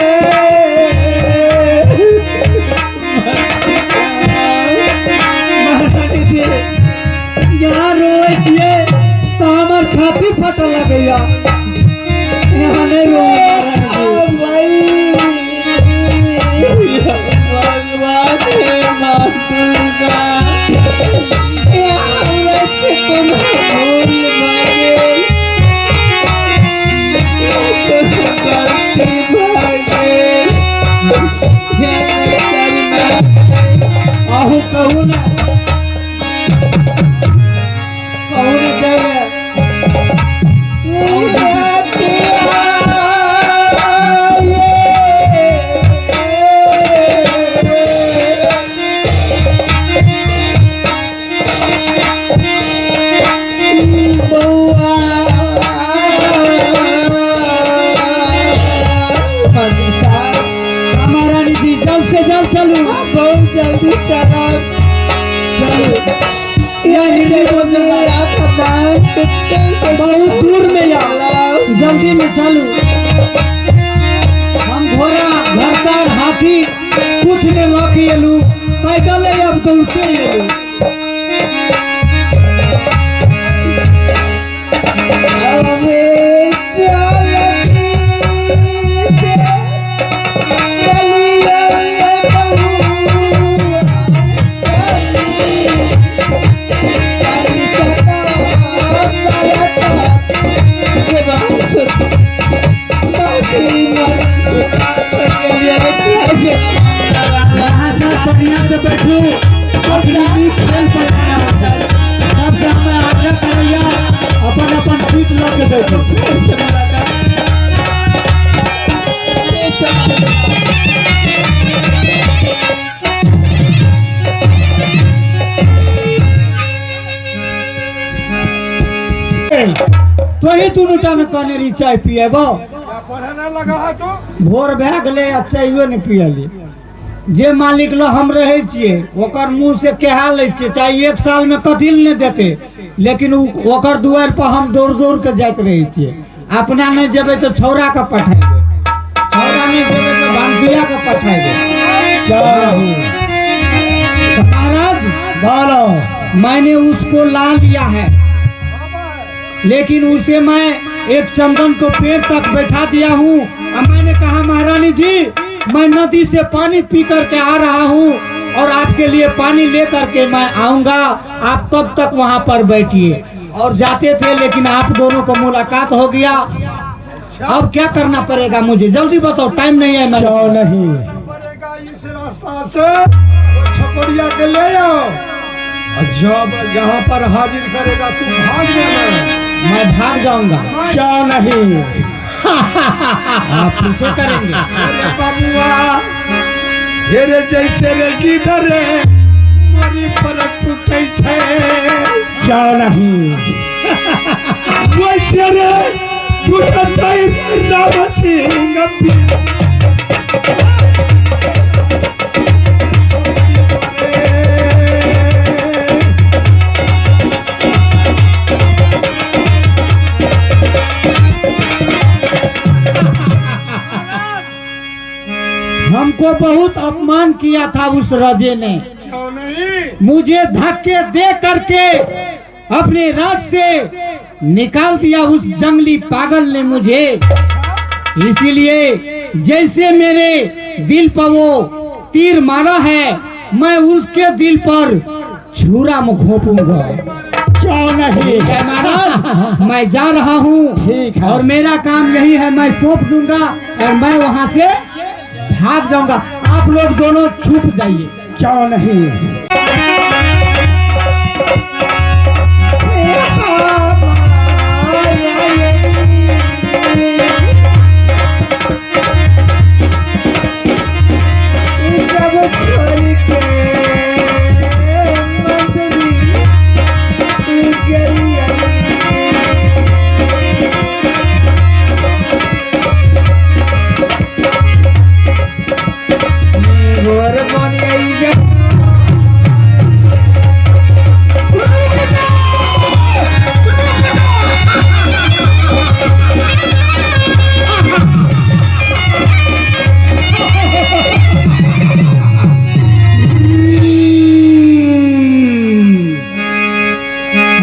छाती फटऽ लगैया। यहाँ नहि रोउ भगवान, हे माँ दुर्गा, हमरा से कोनो भूल भऽ गेल, कोनो गलती भऽ गेल, अहूँ कहू ने, कहू ने जाइए। महारानी जी, जल्द से जल्द चलू। बहुत जल्दी चलब। चलू, बहुत दूर में या जल्दी में चलू। हम घोड़ा घरसार हाथी कुछ ने लऽ के एलू, पैदल अब दौड़ते एलू। यहाँ सब बढ़िया से बैठू, अपनी भी खेल पर सबसे हमें आग्रह करैया अपन अपन सीट लऽ के बैठू। तोही दुनू टा ने कहने रही चाय पिएबो। पढ़ने लगा है तू? भोर भए गेलै आ चाइयो नहि पियली। जे मालिक लग हम रहै छियै ओकर मुँह से कहा लै छियै, चाहे एक साल में कथी लए नहि देतै, लेकिन ओकर दुआरि पर हम दौड़ दौड़ के जाइत रहै छियै। अपना नहि जेबै तऽ छौड़ा के पठेबै, छौड़ा नहि जेबै तऽ भनसिया के पठेबै। तो महाराज बोलो। मैंने उसको ला लिया है, लेकिन उसे मैं एक चंदन को पेड़ तक बैठा दिया हूँ। और मैंने कहा महारानी जी, मैं नदी से पानी पी करके आ रहा हूँ और आपके लिए पानी ले करके मैं आऊँगा, आप तब तक वहाँ पर बैठिए। और जाते थे, लेकिन आप दोनों को मुलाकात हो गया। अब क्या करना पड़ेगा मुझे, जल्दी बताओ, टाइम नहीं है मेरे क्यों पास। नहीं पड़ेगा इस रास्ता से वो छकोरिया के ले आओ, और जब यहाँ पर हाजिर करेगा तू भाग जाना। मैं भाग जाऊंगा। क्यों नहीं? आप पीछे करेंगे। अरे बबुआ, हेरे जैसे रे गिदर रे मरी पर टूटे छे। क्यों नहीं? वैसे रे टूटते रे राम सिंह पीर। हमको बहुत अपमान किया था उस राजे ने। क्यों नहीं? मुझे धक्के दे करके अपने राज से निकाल दिया उस जंगली पागल ने मुझे। इसीलिए जैसे मेरे दिल पर वो तीर मारा है, मैं उसके दिल पर छुरा में घोंपूंगा। क्यों नहीं? है महाराज, मैं जा रहा हूँ। ठीक है। और मेरा काम यही है, मैं सौंप दूंगा और मैं वहाँ से भाग जाऊंगा। आप लोग दोनों छुप जाइए। क्यों नहीं? सब छोड़ के मंत्री गेलियै। भोर बनियै जा।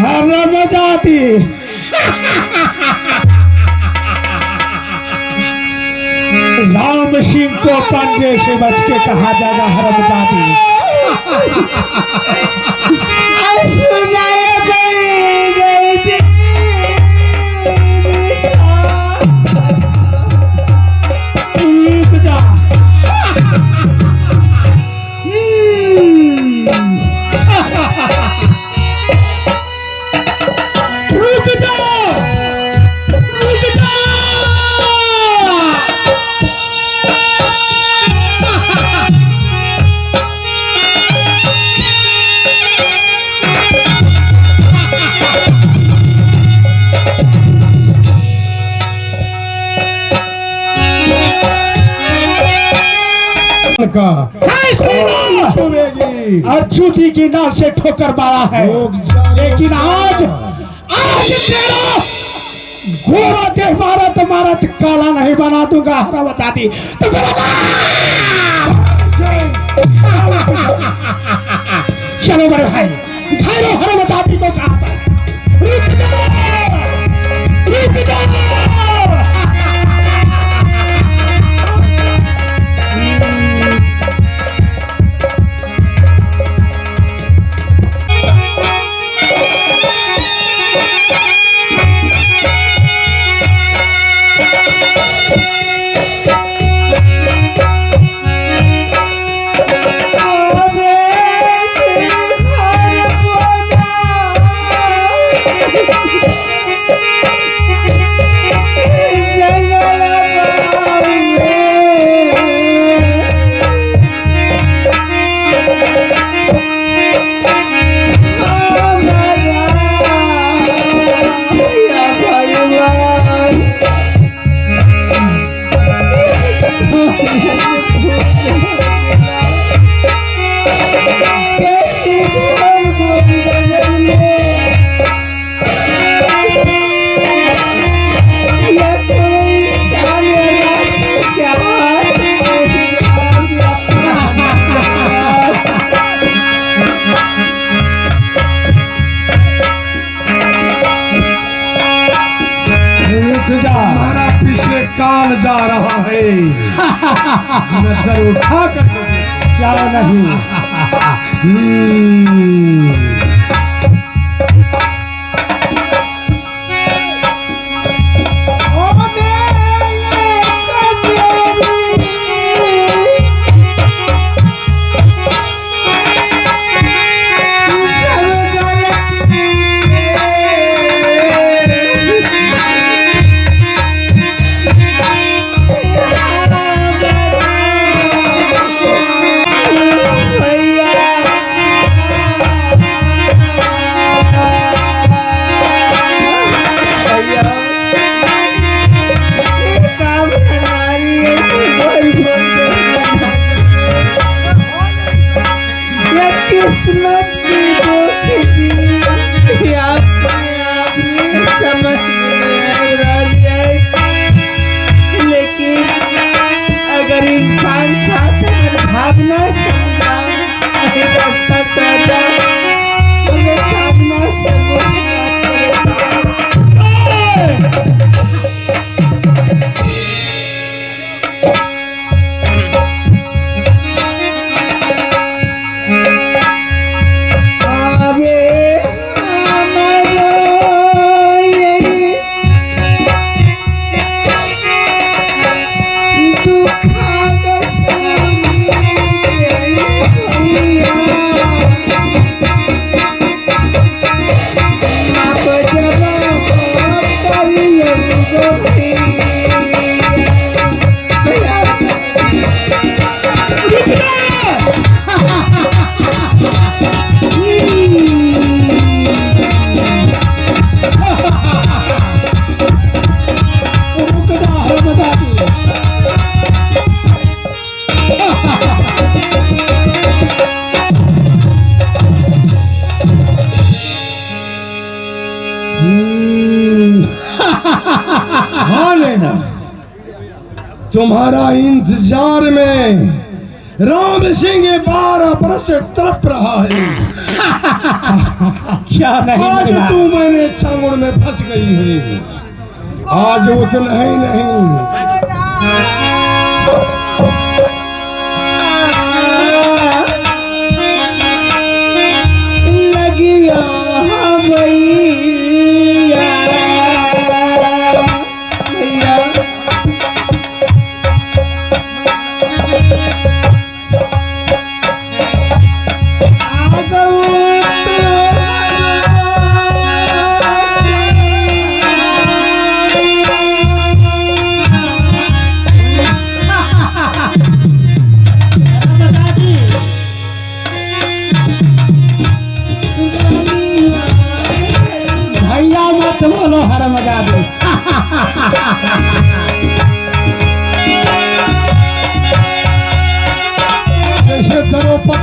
हमरा मजा आती। सिंह को पंजे से बच के कहा जाएगा हरमजादी। सुनाए गई थी। रुक जा। रुक जा, रुक जा। का छुएगी और चूती की नाक से ठोकर मारा है, रुक जा, रुक लेकिन जा। आज आज तेरा घोड़ा देख मारा तो मारा तो काला नहीं बना दूंगा हरा बता दी तो मेरा चलो बड़े भाई घायलो हरा बता दी को कहां पर। रुक जाओ, रुक जाओ। रुक जा। हमारा पीछे काल जा रहा है, नजर उठा कर देखो। क्या नहीं। किस्मत की दुख दी अपने आप ही समझ में आ रही है, लेकिन अगर इंसान चाहता अगर भावना समझा रास्ता चाहता मगर भावना से मुलाकात करे। आवे हमारो यही दुखाग सुनी भैया, माप जब करियो भैया। रुक जा हरमजादी। हाँ लेना, तुम्हारा इंतजार में राम सिंह 12 बरस से तड़प रहा है। क्या नहीं आज मिला। तू मैंने चांगुर में फंस गई है, आज उतना ही नहीं।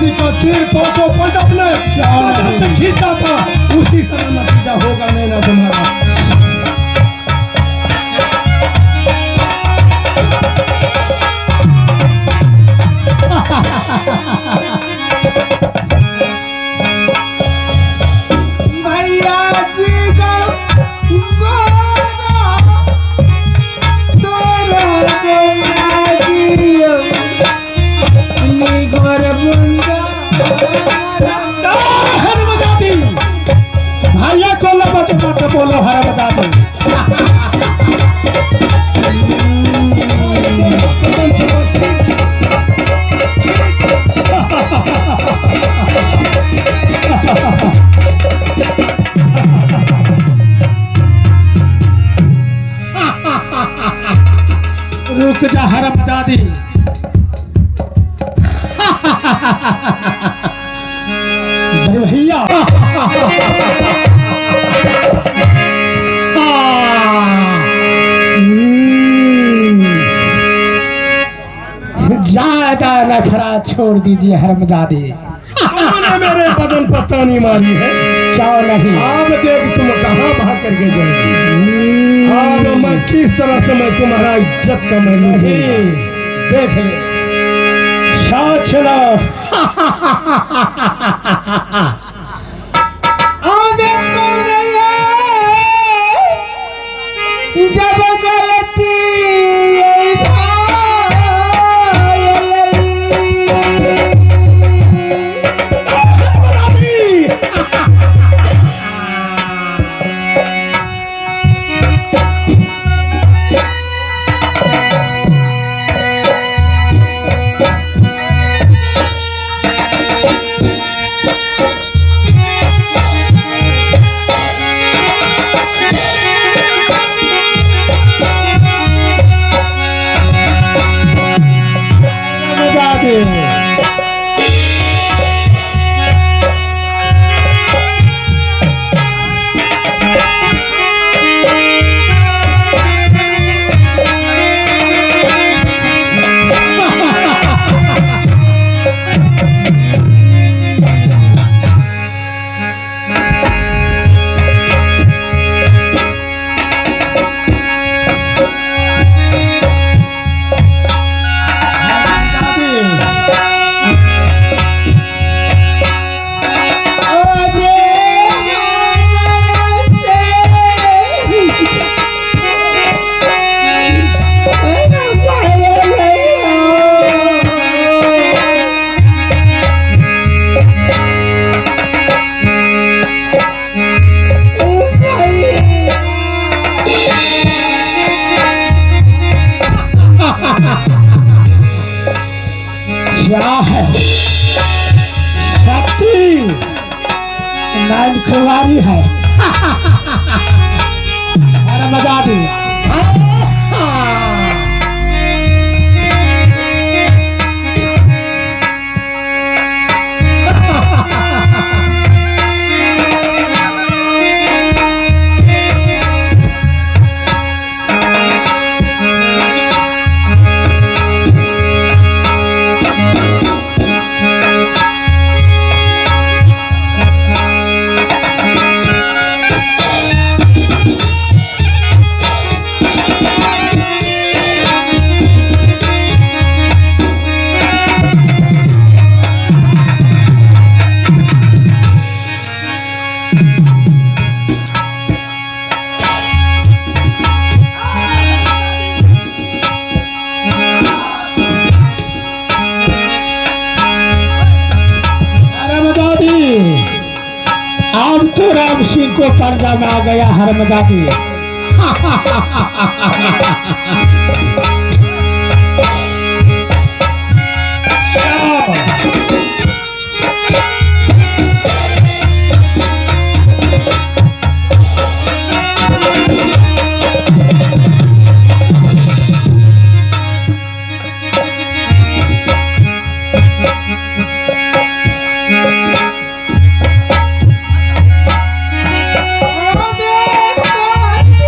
हरमजादी का चीर पांचों पांडव ने बदन से खींचा था, उसी तरह नतीजा होगा नैना तुम्हारा। भैया जी का गोरा तोरा गोरा दियो निगोर बुंदा। हरमजादी भैया को लपट मत बोलो हरमजादी। रुक जा हरमजादी। बड़े भैया ज्यादा नखरा छोड़ दीजिए हरमजादी। तुमने मेरे बदन पर तानी मारी है, क्यों नहीं? अब देख तुम कहाँ भाग करके जाएगी। अब मैं किस तरह से मैं तुम्हारा इज्जत का मैं लूंगी, देख ले। सोच लो। अबे कौन है जब गलती क्या है शक्ति नाइन खुलवारी है। अरे मजा दी। अब तो राम सिंह को पर्दा में आ गया हरमजादी। अबे कौन है?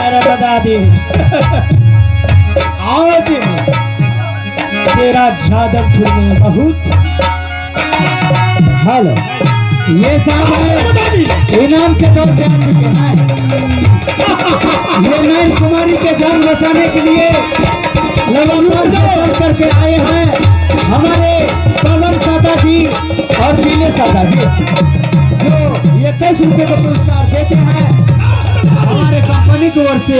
अरे बता दी आज तेरा जादवपुर में बहुत। हेलो, ये साहब है इनाम के तौर पे आ चुके हैं। ये नैन कुमारी के जान बचाने के लिए लगातार से चल करके आए हैं हमारे पवन सादा जी और पीले सादा जी, जो 21 रुपए का पुरस्कार देते हैं हमारे कंपनी की ओर से।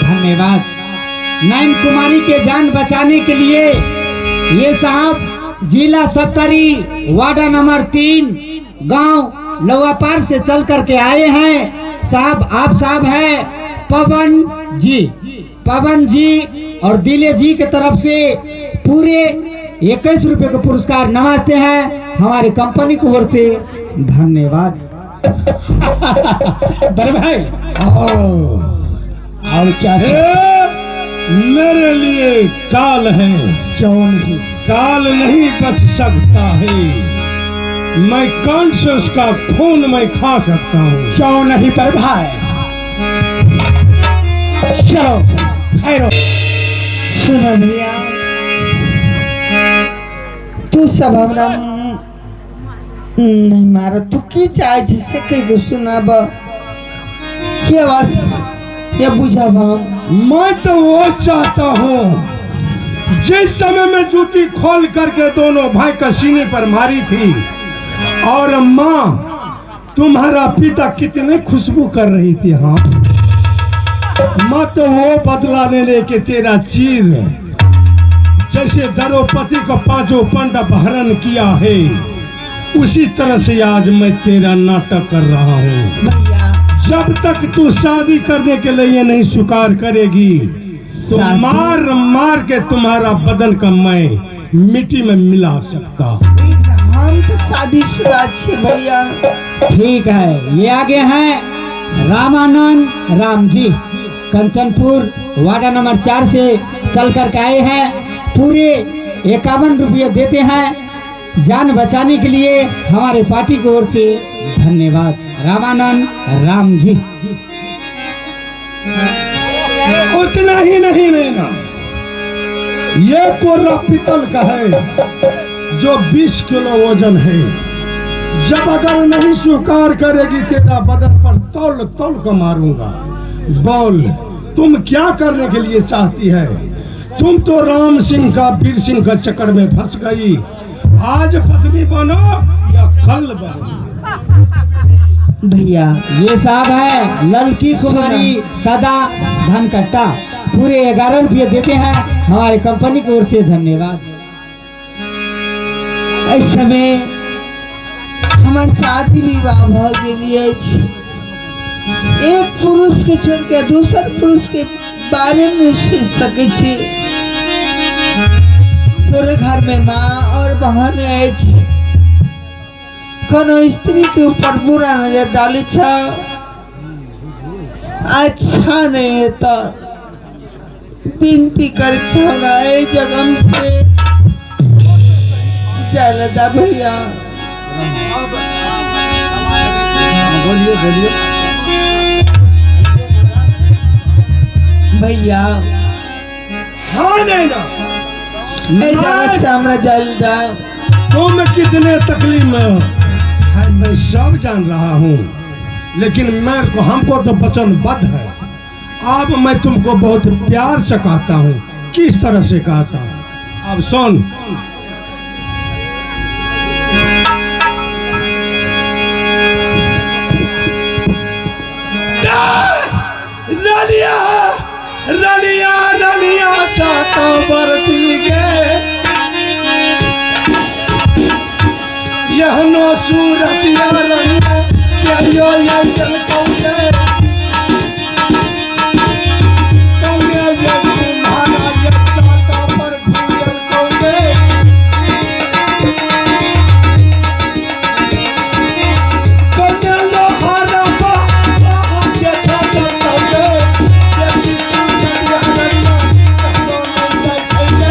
धन्यवाद। नैन कुमारी के जान बचाने के लिए ये साहब जिला सत्तरी वार्ड नंबर 3 गांव लवापार से चल करके आए हैं। साहब आप साहब हैं पवन जी, पवन जी और दिले जी के तरफ से पूरे 21 रुपए का पुरस्कार नवाजते हैं हमारी कंपनी की ओर से। धन्यवाद। बड़े भाई और क्या मेरे लिए काल है, क्यों नहीं काल नहीं बच सकता है। मैं कौन से उसका खून मैं खा सकता हूँ, क्यों नहीं पर भाई। चलो खैरो। सुनो भैया, तू सब हमरा नहीं मारो, तू की चाहे छी से कह के सुनाब के बस ये बुझब हम। मैं तो वो चाहता हूँ जिस समय मैं जूती खोल करके दोनों भाई का सीने पर मारी थी और माँ तुम्हारा पिता कितने खुशबू कर रही थी। हाँ माँ तो वो बदला लेने के तेरा चीर जैसे द्रौपदी को पांचों पांडव हरण किया है, उसी तरह से आज मैं तेरा नाटक कर रहा हूँ। जब तक तू शादी करने के लिए नहीं स्वीकार करेगी तो मार मार के तुम्हारा बदन का मैं मिट्टी में मिला सकता हूँ। हम तो शादीशुदा अच्छे भैया। ठीक है, ये आगे हैं रामानंद राम जी, कंचनपुर वार्ड नंबर 4 से चल कर के आए हैं। पूरे 51 रुपये देते हैं जान बचाने के लिए हमारे पार्टी की ओर से। धन्यवाद रामानंद राम जी। उतना ही नहीं लेना, ये कोरा पीतल का है जो 20 किलो वजन है। जब अगर नहीं स्वीकार करेगी तेरा बदन पर तौल तौल का मारूंगा। बोल तुम क्या करने के लिए चाहती है? तुम तो राम सिंह का वीर सिंह का चक्कर में फंस गई। आज पत्नी बनो या कल बनो। भैया ये साहब है ललकी कुमारी सदा धनकट्टा, पूरे 11 रुपये देते हैं हमारे कंपनी की ओर से। धन्यवाद। इस समय हमारे शादी विवाह भ गेल अछि। एक पुरुष के छोड़ के दूसर पुरुष के बारे में सोच सके छी। तोरे घर में माँ और बहन अछि, कोनो स्त्री के ऊपर बुरा नजर डाले छ अच्छा नहीं है। तो विनती कर हमरा ए जगम से जलदा भैया। बोलिए बोलिए भैया। हाँ नहीं ना ए जगह से हमरा जलदा। तुम कितने तकलीफ में हो मैं सब जान रहा हूँ, लेकिन मेरे को हमको तो वचनबद्ध है। अब मैं तुमको बहुत प्यार से कहता हूँ, किस तरह से कहता हूँ। अब सुन, रलिया रलिया रलिया साता बरती गे यह नो सूरतिया रलिया यो ये कौने कौने ये तुम्हारा ये साता पर घूयल कौने कौने लोहारा बा के छाता कौने ये सूरतिया रलिया कौने छे।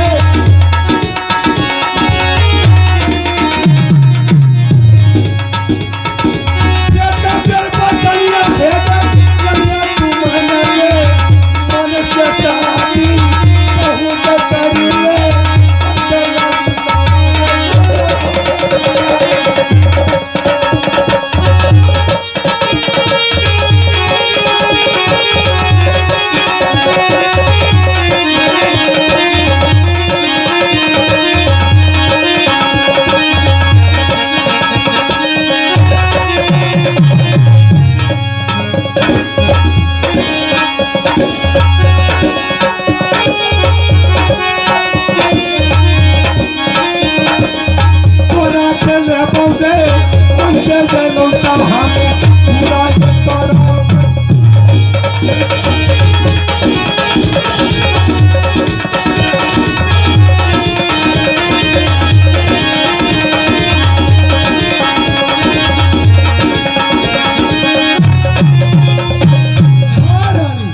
हाँ रानी,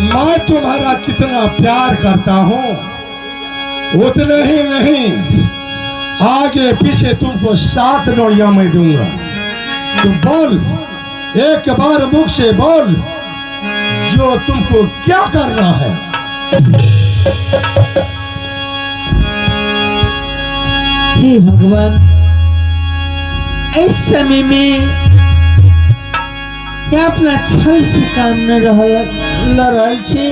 मैं तुम्हारा कितना प्यार करता हूँ उतने ही नहीं, आगे पीछे तुमको 7 लोड़िया मैं दूंगा। तुम बोल, एक बार मुख से बोल जो तुमको क्या करना है। हे भगवान, इस समय में या अपना छल से काम न रहल छी।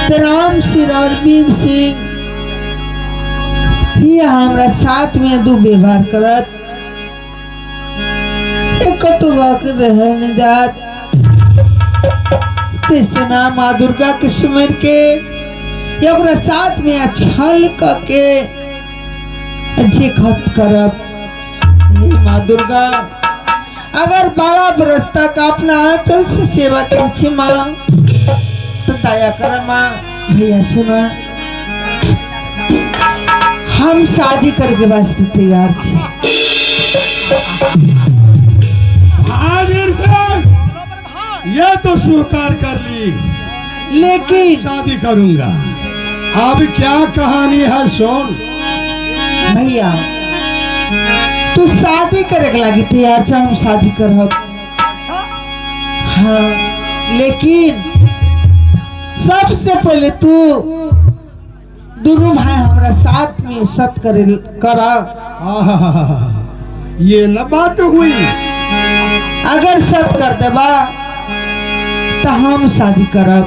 त राम सिंह और वीर सिंह ही हमरा साथ में दू व्यवहार करत, एक तो रह नहीं जात। तेसे माँ दुर्गा के सुमर के या ओकरा साथ में छल क के जे खत करब। हे माँ दुर्गा, अगर 12 बरस तक अपना आंचल से सेवा कर छी माँ, तो दया कर माँ। भैया सुना, हम शादी करके वास्ते तैयार छी। ये तो स्वीकार कर ली, लेकिन शादी करूंगा। अब क्या कहानी है सुन। भैया तू शादी करे के लागी तैयार छ, हम शादी करब। हाँ, लेकिन सबसे पहले तू दोनों भाई हमरा साथ में सत करे करा। ये न बात हुई। अगर सत कर देबा तो हम शादी करब।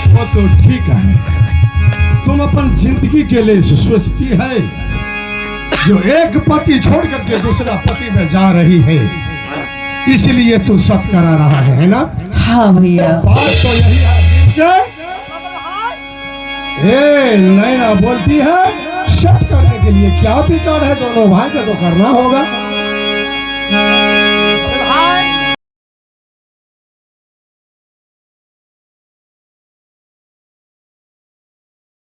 वो तो ठीक है, तुम अपन जिंदगी के लिए सोचती है, जो एक पति छोड़ करके दूसरा पति में जा रही है, इसलिए तू सत करा रहा है ना? हाँ भैया, बात तो यही है। ए नैना बोलती है सत करने के लिए क्या विचार है, दोनों भाई का तो करना होगा।